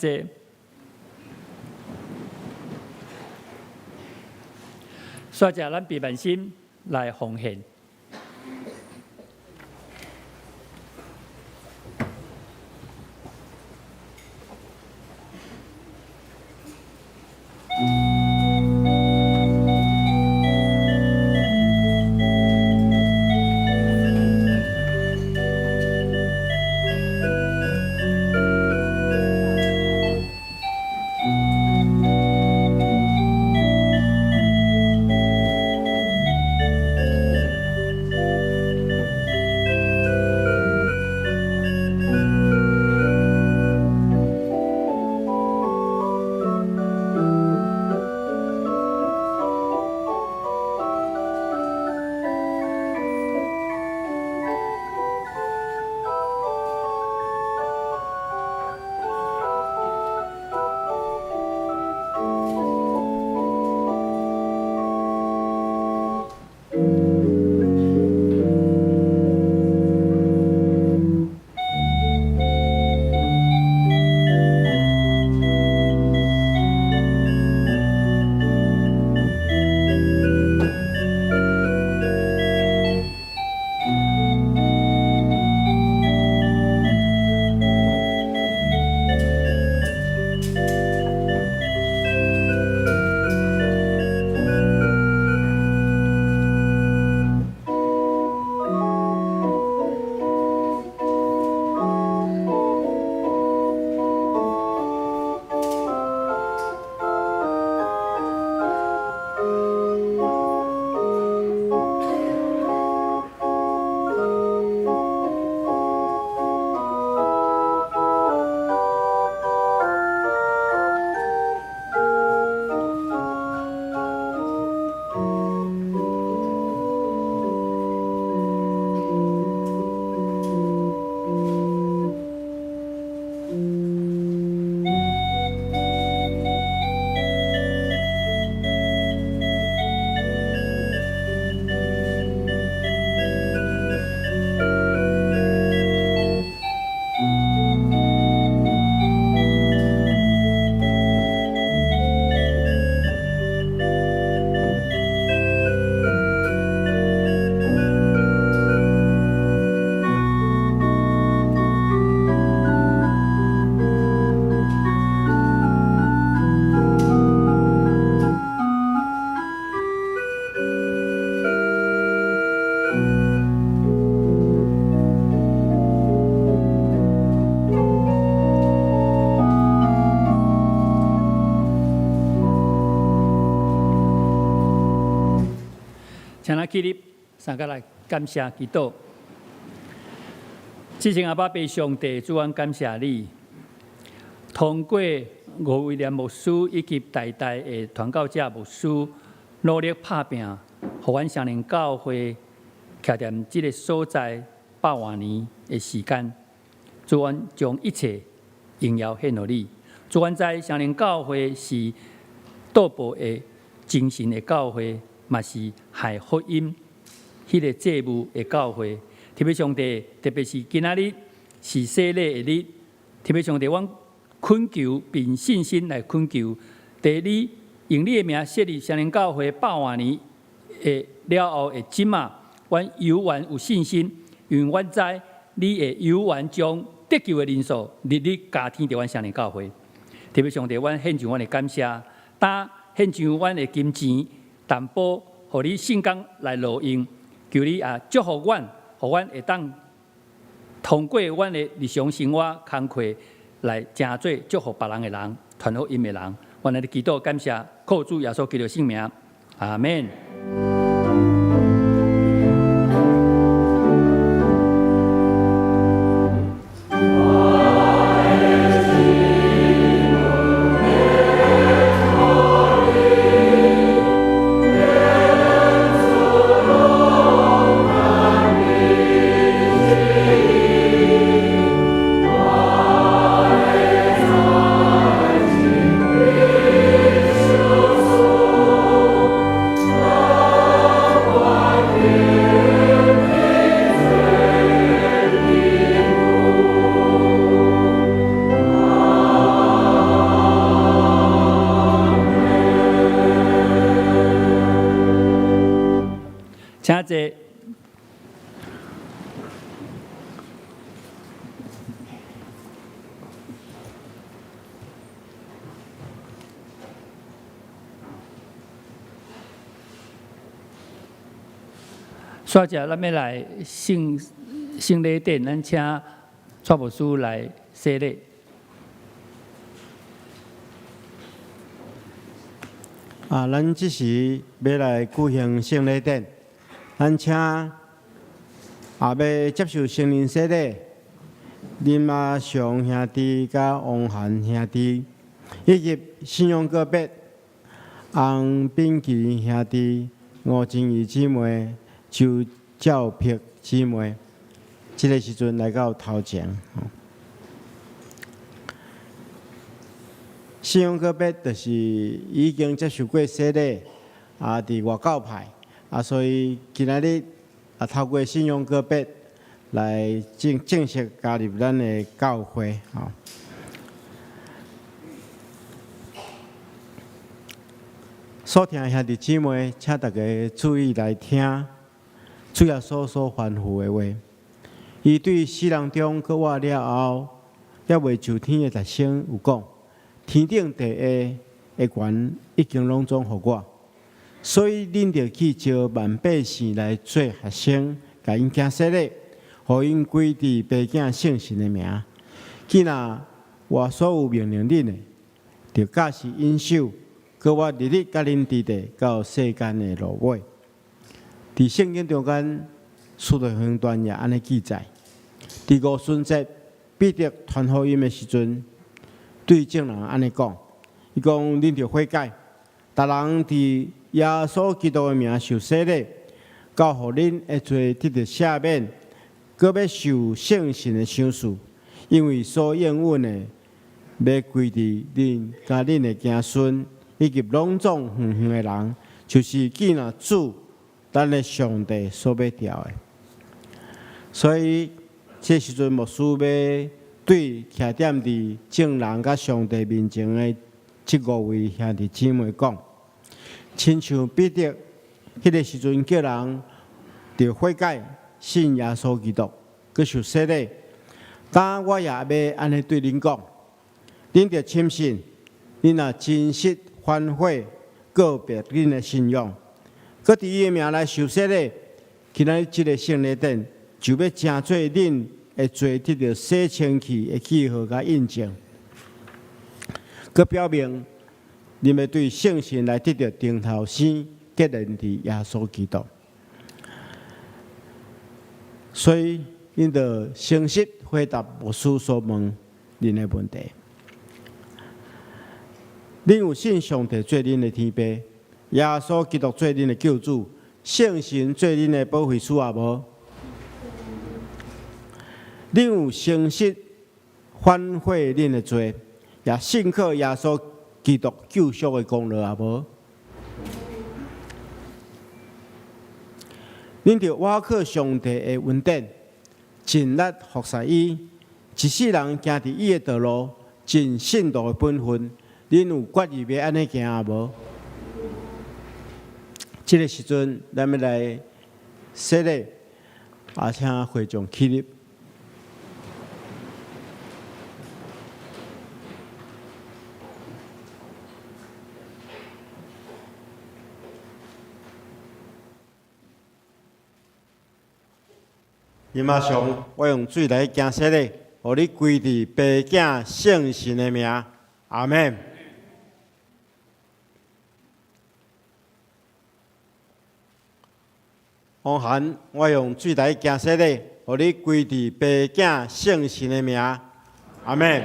B: 坐。煞者咱閉萬心來奉獻。請咱起立，三個來感謝祈禱。至聖阿爸父上帝，主，阮感謝你，通過吳威廉牧師以及代代的傳教者牧師努力拍拚，予阮雙靈教會徛佇這个所在百外年的時間。主，阮將一切榮耀獻予你。主，阮知雙靈教會是倒步的精神的教會，嘛是害福音彼个祭物的教會。特別上帝，特別是今仔日是洗禮的日，特別上帝，阮懇求憑信心來懇求，佇你用你的名設立雙靈教會百外年的了後的這馬，阮猶原有信心，因為阮知你會猶原將得救的人數日日加添佇阮雙靈教會。特別上帝，阮獻上阮的感謝，擔獻上阮的金錢，擔保，予你聖工來挪用，求你也祝福阮，予阮會當通過阮的日常生活工課來成做祝福別人的人，傳福音的人。阮來祈禱感謝，靠主耶穌基督聖名，阿門。坐。煞者，咱欲來聖禮典，咱請蔡牧師來洗禮。
D: 啊，咱這時欲來舉行聖禮典，咱請欲接受聖靈洗禮，林阿祥兄弟佮王涵兄弟，以及信仰告別洪炳奇兄弟、吳靜怡姊妹、周照碧姊妹，這个時陣來到頭前。信仰告別就是已經接受過洗禮，啊，佇外教派，啊，所以今仔日啊，透過信仰告別來正式加入咱的教會，吼。所聽的兄弟姊妹，請大家注意來聽主耶穌所吩咐的話。伊對死人中閣活了後，猶未上天的學生有講：天頂地下的權已經攏總予我，所以恁著去招萬百姓來做學生，共𪜶行洗禮，予𪜶歸佇父子聖神的名。囝仔，我所有命令恁的，著教示𪜶守。閣我日日佮恁佇咧到世間的落尾。佇聖經中間，使徒行傳也按呢記載。佇五旬節，彼得傳福音的時陣，對眾人按呢講：伊講恁著悔改，逐人佇耶穌基督的名受洗禮，到予恁的罪得著赦免，閣欲受聖神的賞賜，因為所應允的，欲歸佇恁佮恁的子孫，以及攏總遠遠的人，就是見若主咱的上帝所欲召的。所以，這時陣牧師欲對徛踮佇眾人佮上帝面前的這五位兄弟姊妹講，親像彼得彼个時陣叫人著悔改，信耶穌基督，閣受洗禮。今我也欲按呢對恁講，恁著深信，恁若真實反悔告別恁的信仰，閣佇伊的名來受洗禮，今仔日這个聖禮典就欲成做恁的罪得著洗清去的記號佮印證，閣表明恁欲對聖神來得著重頭生，結連佇耶穌基督。所以，恁著誠實回答牧師所問恁的問題。恁有信上帝做恁的天父，耶穌基督做恁的救主，聖神做恁的保惠師也無？恁有誠實反悔恁的罪，也信靠耶穌基督救贖的功勞也無？恁著倚靠上帝的恩典，盡力服侍伊，一世人行佇伊的道路，盡信徒的本分。恁有決意欲按呢行也無？這个時陣，咱欲來洗禮，啊，請會眾起立。伊馬上，我用水來行洗禮，予你歸佇父子聖神的名，阿們。王涵，我用水來行洗禮，予你歸佇父子聖神的名，阿們。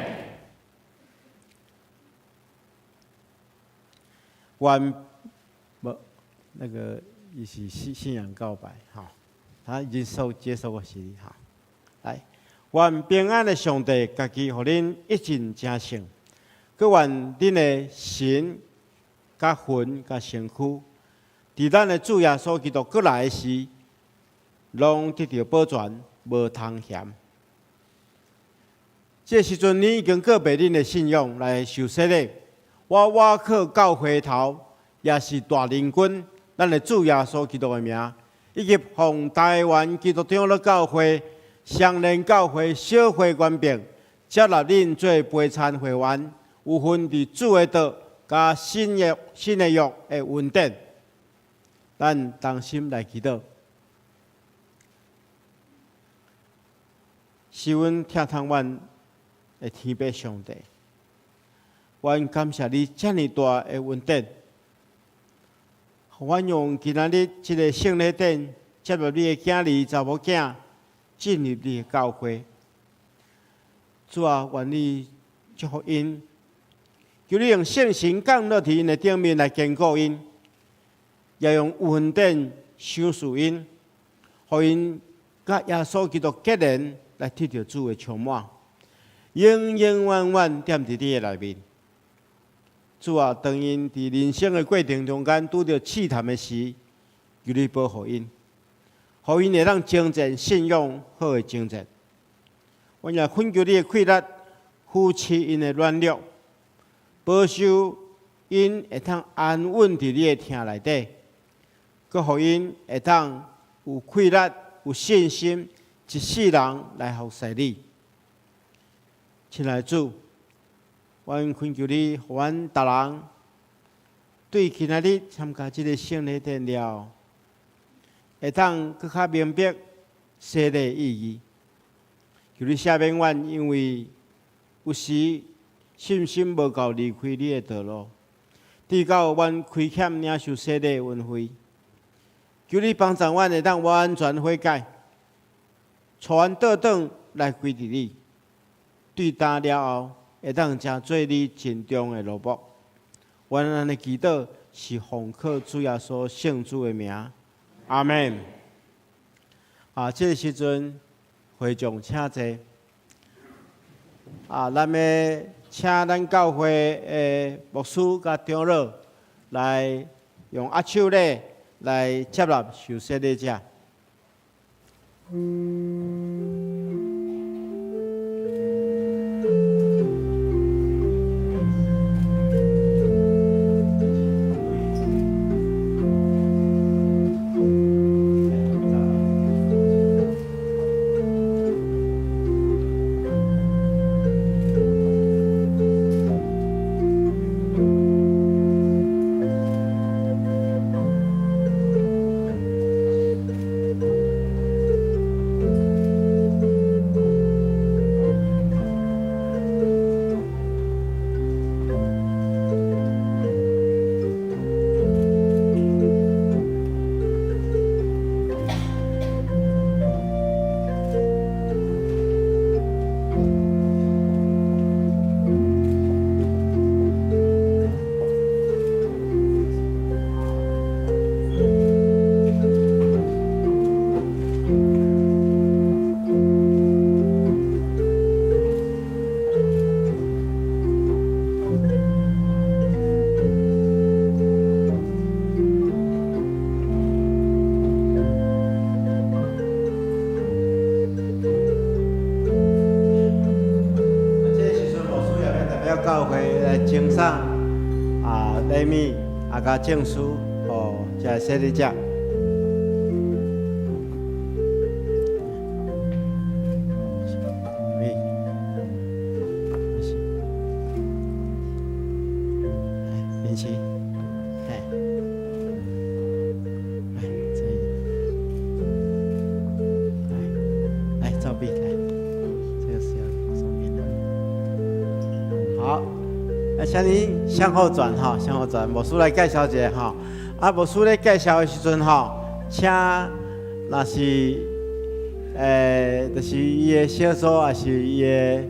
D: 願無那个伊是信仰告白，吼，他已經接受過洗禮，哈。來，願平安的上帝家己予恁一盡成聖，閣願恁的神、佮魂、佮身軀，佇咱的主耶穌基督閣來時，攏得著保全，無通嫌。這時陣，恁已經告別恁的信仰來受洗禮。我倚靠教會頭，也是大靈君，咱的主耶穌基督的名，以及奉台灣基督長老教會、雙連教會小會權柄，接納恁做陪餐會員，有份佇主的道佮新約新的約的恩典。咱同心來祈禱，是阮疼痛阮的天父上帝，阮感謝你遮爾大的恩典，予阮用今仔日這個聖禮典接納你的囝兒、查某囝進入你的教會。主啊，願你祝福𪜶，求你用聖神降落佇𪜶的頂面來堅固𪜶，也用恩典賞賜𪜶，予𪜶佮耶穌基督結連，來得著主的充滿，永永遠遠踮佇你的內面。主啊，當𪜶佇人生的過程中間拄著試探的時，求你保護𪜶，予𪜶會當征戰信仰好的征戰。阮也懇求你的氣力扶持𪜶的軟弱，保守𪜶會當安穩佇你的疼內底，閣予𪜶會當有氣力、有信心，一世人來服侍你。親愛的主，阮懇求你，予阮逐人對今仔日參加這個聖禮典了，會當閣較明白洗禮意義。求你赦免阮，因為有時信心無夠離開你的道路，直到阮虧欠領受洗禮的恩惠。求你幫助阮會當完全悔改，帶阮倒轉來歸佇你。對今了後，會當成做你盡忠的奴僕。阮按呢祈禱是奉靠主耶穌聖子的名，阿們。啊，這個時陣會眾請坐。啊，咱欲請咱教會的牧師佮長老來用握手禮來接納受洗禮者。這個時陣，牧師也欲代表教會來贈送啊禮物啊，佮證書予這洗禮者。明奇，嘿，來，這裡，來，來，照壁，來，這個是要送給你。好，那請您向後轉哈，向後轉。牧師來介紹一下哈。啊，牧師咧介紹的時陣吼，請若是就是伊的小組，抑是伊的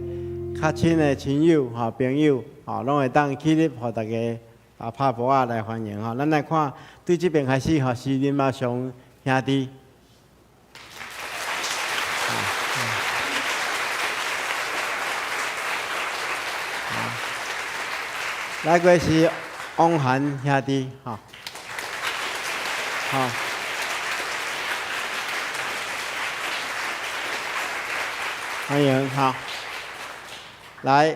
D: 較親的親友、吼朋友，吼，攏會當起立，予大家啊拍噗仔來歡迎吼。咱來看，對這邊開始吼，是林馬雄兄弟。來過是王涵兄弟，吼，好，歡迎，好，來，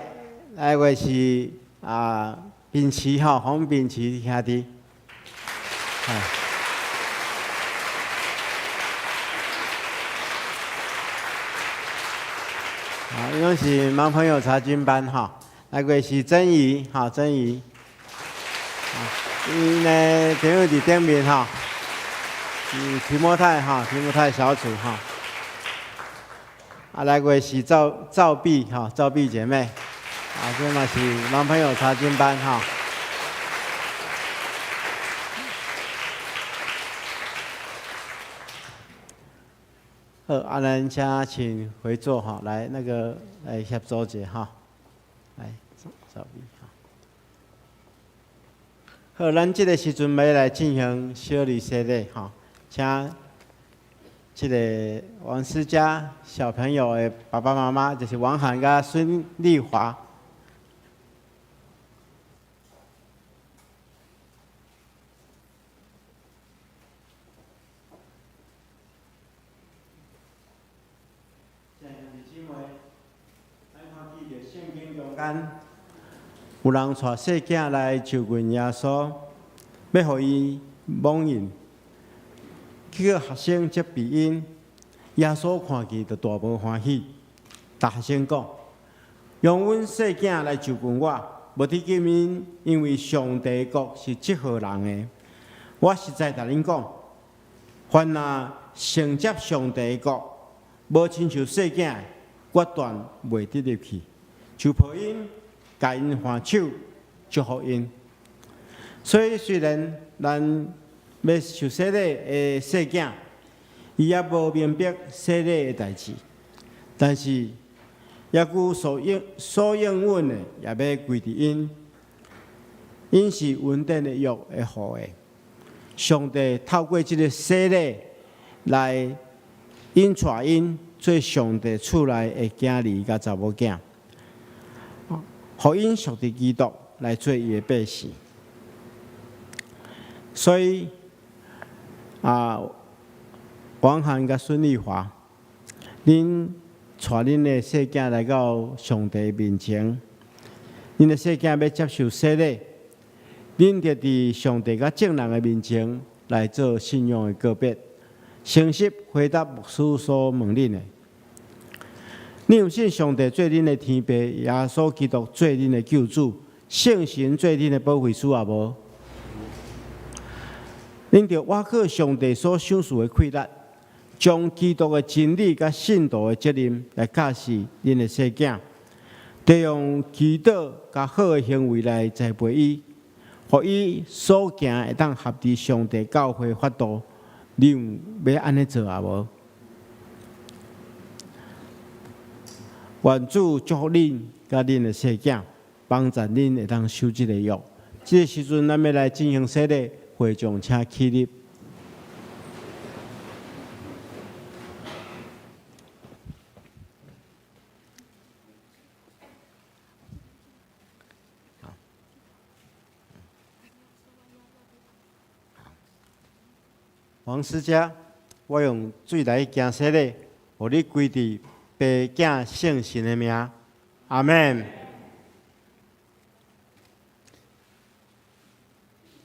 D: 來過是啊，秉持吼，洪秉持兄弟，啊，𪜶攏是盲朋友查經班吼，來過是曾怡，吼，曾怡，𪜶的朋友佇頂面吼，是提摩太吼，提摩太小組吼。啊，來過是趙趙碧吼，趙碧姐妹，啊，這嘛是盲朋友查經班吼。好，啊，咱請請回座吼，來那個來協助者哈，來趙碧哈。好，咱這個時陣欲來進行小兒洗禮吼，請這個王思佳小朋友的爸爸媽媽，就是王涵佮孫麗華。有人帶細囝來就近耶穌，欲予伊摸𪜶。結果學生責備𪜶，耶穌看見就大無歡喜，逐學生講：容阮細囝來就近我，無得禁𪜶，因為上帝國是這號人的。我實在共恁講，凡若承接上帝國，無親像細囝，決斷袂得入去。就抱𪜶，共𪜶挽手，祝福𪜶。所以雖然咱欲受洗禮的細囝，伊猶無明白洗禮的代誌，但是猶閣所應所應允的，也欲歸佇𪜶。𪜶是恩典的約的後裔。上帝透過這个洗禮來引帶𪜶做上帝厝內的囝兒佮查某囝，予𪜶屬佇基督來做伊的百姓。所以啊，王涵佮孫麗華，恁帶恁的細囝來到上帝面前，恁的細囝欲接受洗禮，恁著佇上帝佮眾人的面前來做信仰的告別，誠實回答牧師所問恁的。恁有信上帝做恁的天父，耶穌基督做恁的救主，聖神做恁的保惠師也無？恁著倚靠上帝所賞賜的氣力，將基督的真理佮信徒的責任來教示恁的細囝，得用祈禱佮好的行為來栽培伊，予伊所行會當合佇上帝教會法度。恁有欲按呢做也無？願主祝福恁佮恁的細囝，幫助恁會當守這个約。這个時陣，咱欲來進行洗禮，會眾請起立。王思佳，我用水來行洗禮，予你歸佇父囝聖神的名，阿們。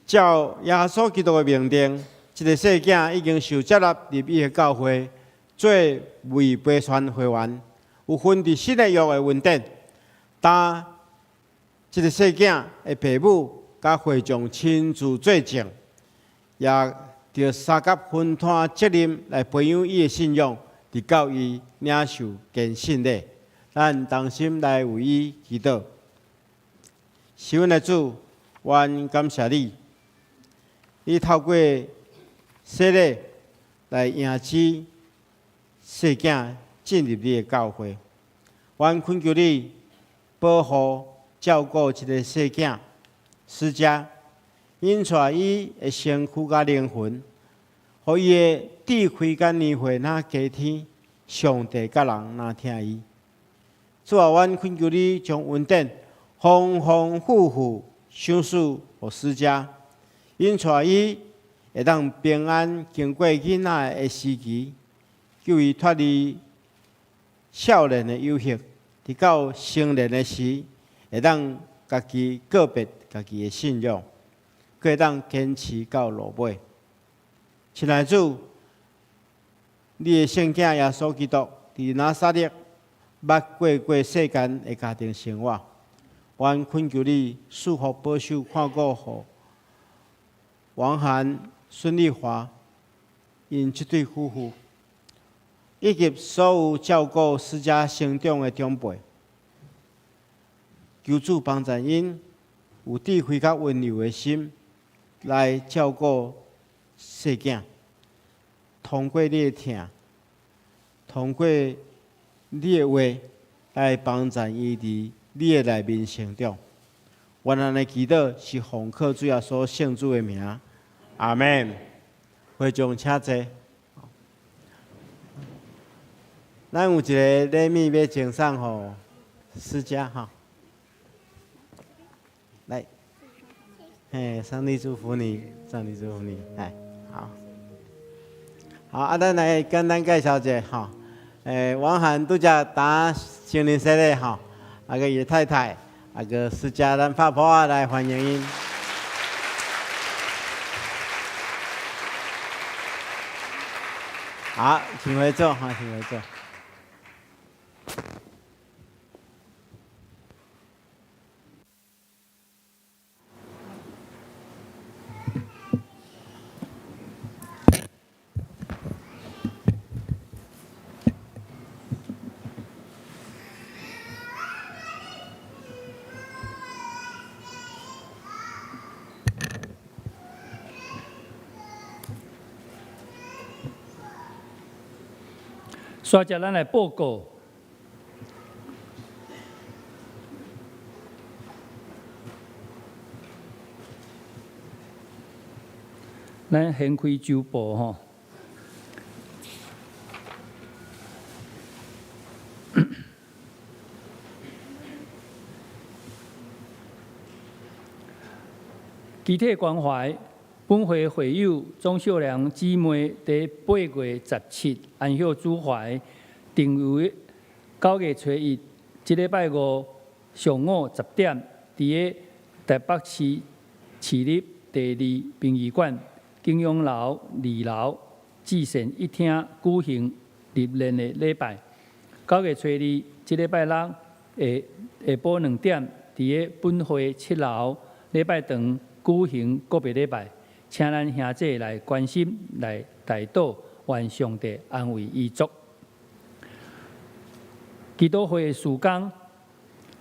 D: 照耶穌基督的命令，這个細囝已經受接納入伊的教會，做預備團會員，有份佇新的約的恩典。當這个細囝的爸母佮會眾親自做證，也著相佮分擔責任來培養伊的信仰，直到伊領受堅信禮。咱同心來為伊祈禱。是阮的主，阮感謝你，你透過洗禮來迎接細囝進入你的教會。阮懇求你保護照顧這个細囝思佳，引帶伊的身軀佮靈魂，予伊的智慧佮年歲若加添，上帝佮人若疼伊。主啊，阮懇求你將恩典豐豐富富賞賜予思佳，引帶伊會當平安經過囡仔的時期，救伊脫離少年的誘惑，直到成年的時，會當家己告別家己的信仰，閣會當堅持到落尾。親愛主，你的聖囝耶穌基督佇拿撒勒，捌過過世間的家庭生活。阮懇求你賜福保守看顧予王涵、孫麗華𪜶這對夫婦，以及所有照顧思嘉成長的長輩。求主幫助𪜶有智慧佮溫柔的心來照顧細囝，通過你的疼，通過你的話來幫助伊佇你的內面成長。阮按呢祈禱是奉靠主耶穌聖子的名，阿門。會眾請坐。咱有一个禮物欲贈送予思嘉哈，來，嘿，上帝祝福你，上帝祝福你，來，好，好，啊，咱來簡單介紹一下吼，王涵拄才打成人洗禮吼，啊閣伊的太太，啊閣思嘉，咱拍噗仔來歡迎𪜶。好，請回座哈，請回座。
B: 煞接咱來報告，咱掀開週報吼。肢體關懷，本會會友鍾秀良姊妹佇8月17安息主懷，定為9月初1，這禮拜五上午10點，佇个台北市市立第二殯儀館景陽樓二樓至善一廳舉行入殮的禮拜。9月初2，這禮拜六下下晡2點，佇个本會7樓禮拜堂舉行告別禮拜，請咱兄弟來關心、來代禱，願上帝安慰遺族。祈禱會的時間，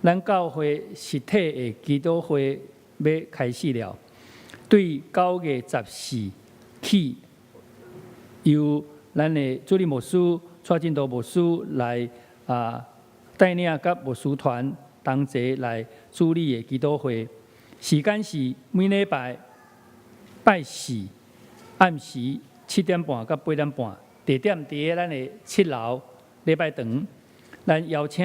B: 咱教會實體的祈禱會欲開始了。對9月14起，由咱的主任牧師蔡進道牧師來啊帶領佮牧師團同齊來主理的祈禱會。時間是每禮拜拜四暗時7點半到8點半，地點佇咧咱的7樓禮拜堂。咱邀請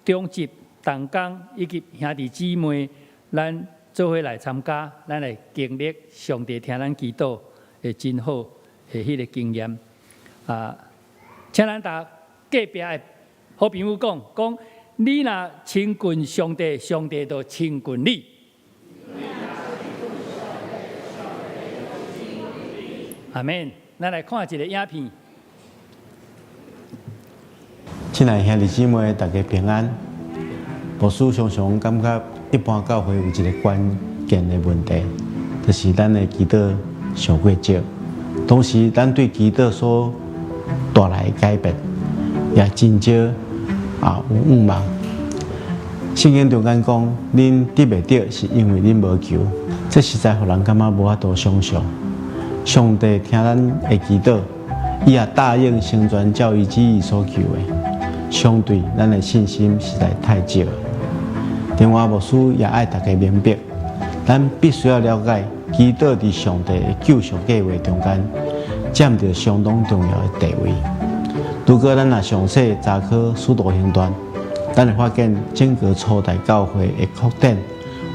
B: 長執、同工以及兄弟姊妹，咱做伙來參加，咱來經歷上帝聽咱祈禱的真好的彼个經驗。啊，請咱逐隔壁的好朋友講，講你若親近上帝，上帝就親近你。阿們，咱來看一个影片。
D: 親愛兄弟姊妹，大家平安。牧師常常感覺一般教會有一个關鍵的問題，就是咱的祈禱傷過少。同時，咱對祈禱所帶來的改變，也真少啊有向望。聖經中間講，恁得袂著，是因為恁無求。這實在予人感覺無法度想像。上帝聽咱的祈禱，伊也答應成全照伊旨意所求的。相對，咱的信心實在太少。另外，牧師也愛大家明白，咱必須要了解，祈禱佇上帝的救贖計劃中間佔著相當重要的地位。如果咱若詳細查考使徒行傳，咱會發現整個初代教會的擴展，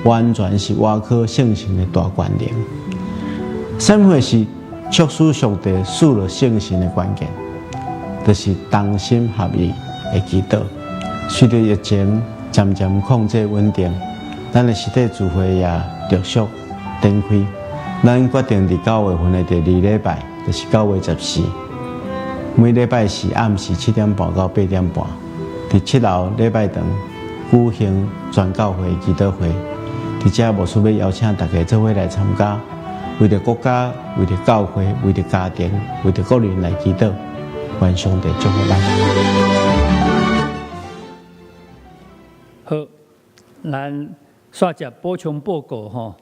D: 完全是倚靠聖神的大權能。啥物貨是促使上帝賜落聖神的關鍵？就是同心合意的祈禱。隨著疫情漸漸控制穩定，咱的實體聚會也陸續展開。咱決定佇9月份的第二禮拜，就是9月14，每禮拜四暗時7點半到8點半，佇七樓禮拜堂舉行全教會祈禱會。佇遮牧師欲邀請大家做伙來參加，為著國家、為著教會、為著家庭、為著個人來祈禱，願上帝祝福咱。
B: 好，咱煞接補充報告吼。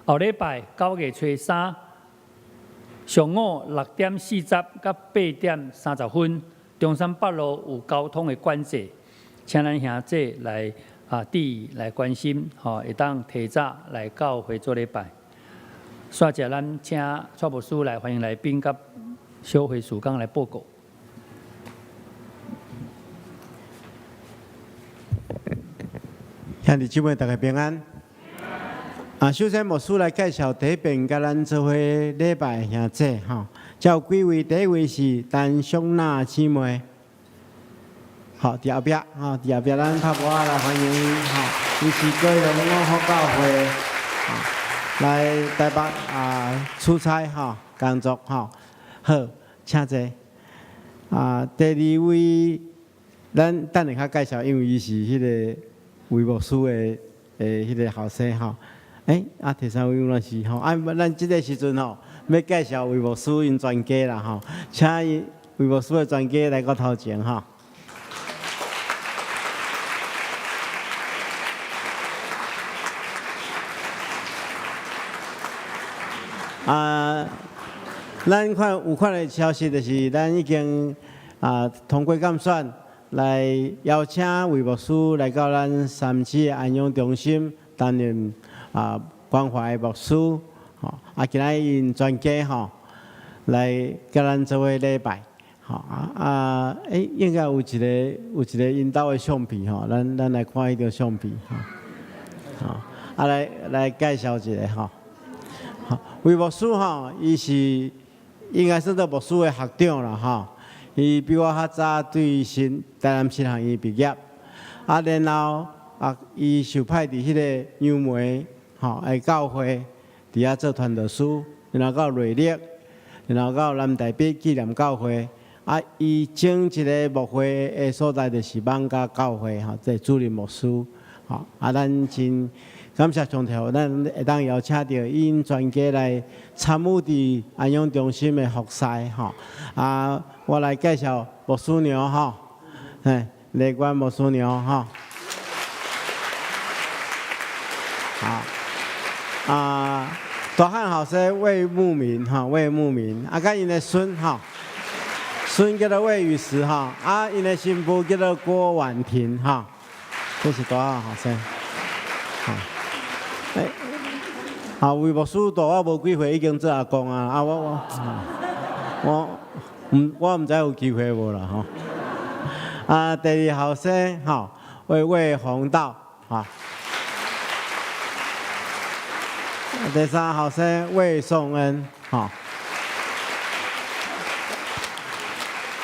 B: 後禮拜9月初3上午6點40到8點30分，中山北路有交通的管制，請咱兄弟來注意來關心，吼，會當提早來教會做禮拜。煞接咱請蔡牧師來歡迎來賓佮小會事工來報告。
D: 兄弟姊妹，大家平安。首先牧師來介紹第一遍佮咱做伙禮拜的兄弟吼，遮有幾位，第一位是陳淑娜姊妹，好，佇後壁，吼，佇後壁咱拍鼓仔來歡迎伊，吼，伊是高雄五福教會，來台北出差吼，工作吼，好，請坐。第二位，咱等下較介紹，因為伊是彼个魏牧師的彼个後生吼。第三位咱是吼，咱這个時陣吼，欲介紹魏牧師𪜶全家啦吼，請伊魏牧師的全家來到頭前吼。咱看有款的消息，就是咱已經通過監選來邀請魏牧師來到咱三芝的安養中心擔任關懷牧師，吼，今仔日𪜶全家吼來佮咱做伙禮拜，吼應該有一個𪜶兜的相片吼，咱來看彼張相片吼，吼，來介紹一下吼。魏牧師吼，伊是應該算做牧師的學長啦吼。伊比我較早對新台南神學院畢業，然後伊受派佇彼个楊梅吼的教會，佇遐做傳道師，然後到瑞麗，然後到南台北紀念教會。伊前一个牧會的所在就是艋舺教會吼，這主任牧師吼。咱真感謝上帝，咱會當邀請著𪜶全家來參與佇安養中心的服侍吼。我來介紹牧師娘吼，嘿，麗娟牧師娘吼。好，大漢後生魏牧民吼，魏牧民，佮𪜶的孫吼，孫叫做魏雨石吼，𪜶的新婦叫做郭婉婷吼，這是大漢後生。魏牧師大我無幾歲，已經做阿公啊！我毋知有機會無啦吼。第二後生吼，魏魏宏道吼。第三後生魏頌恩吼。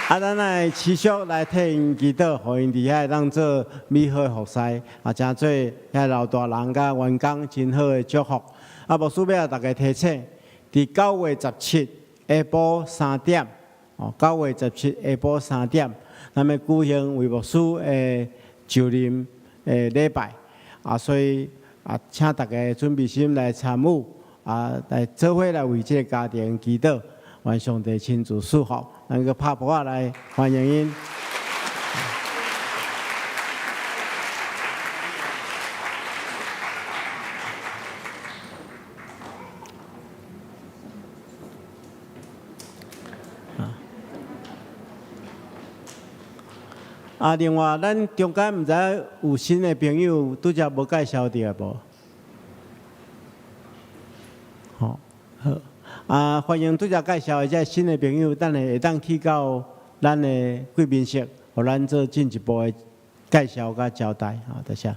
D: 咱來持續來替𪜶祈禱，予𪜶佇遐會當做美好的服侍，成做遐老大人佮員工真好的祝福。牧師欲共大家提醒，佇9月17下晡3點，哦，9月17下晡3點，咱欲舉行魏牧師的就任的禮拜，所以請大家準備心來參與，來做伙來為這个家庭祈禱，願上帝親自賜福。咱閣拍噗仔來歡迎𪜶。另外，咱中間毋知有新的朋友拄才無介紹著無？好，好。歡迎拄才介紹的這新的朋友，等下會當去到咱的貴賓室，予咱做進一步的介紹佮交代。好，多謝。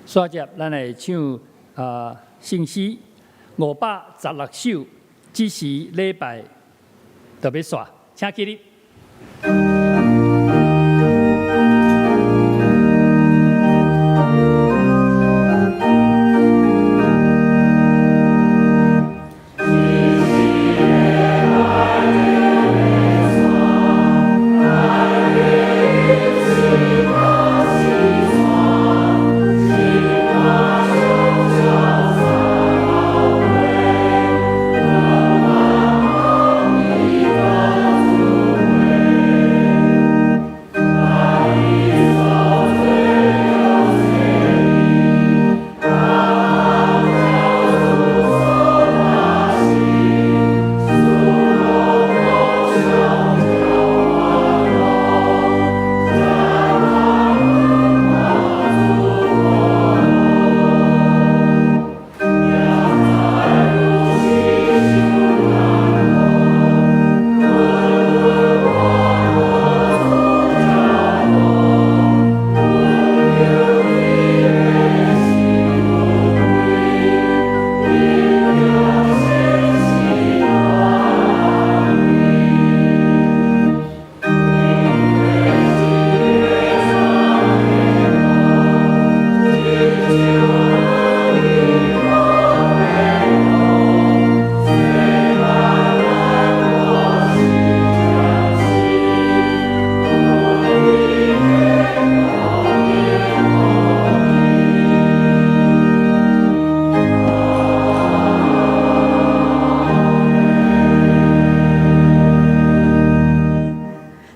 B: 煞接，咱來唱聖詩516首，這時禮拜就欲煞，請起立。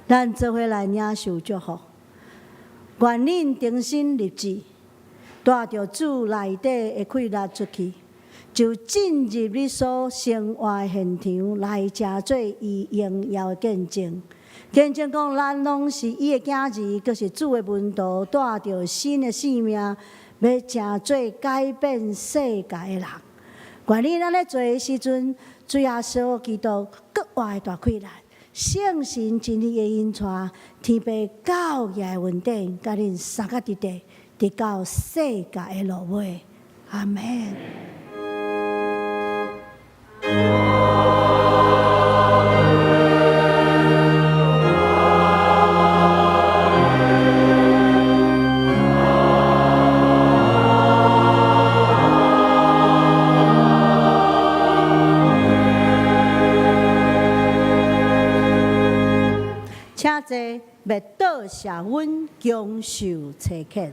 A: 咱做伙來領受祝福。願恁忠心立志，帶著主內底的氣力出去，就進入你所生活的現場來，成做伊榮耀的見證。見證講，咱攏是伊的囝兒，閣是主的門徒，帶著新的生命，欲成做改變世界的人。願恁按呢做的時陣，主耶穌基督閣活的大氣力，聖神真理的引帶，天父教義的恩典，佮恁相佮佇佇，直到世界的落尾。阿門。請坐，欲倒謝阮享受差遣。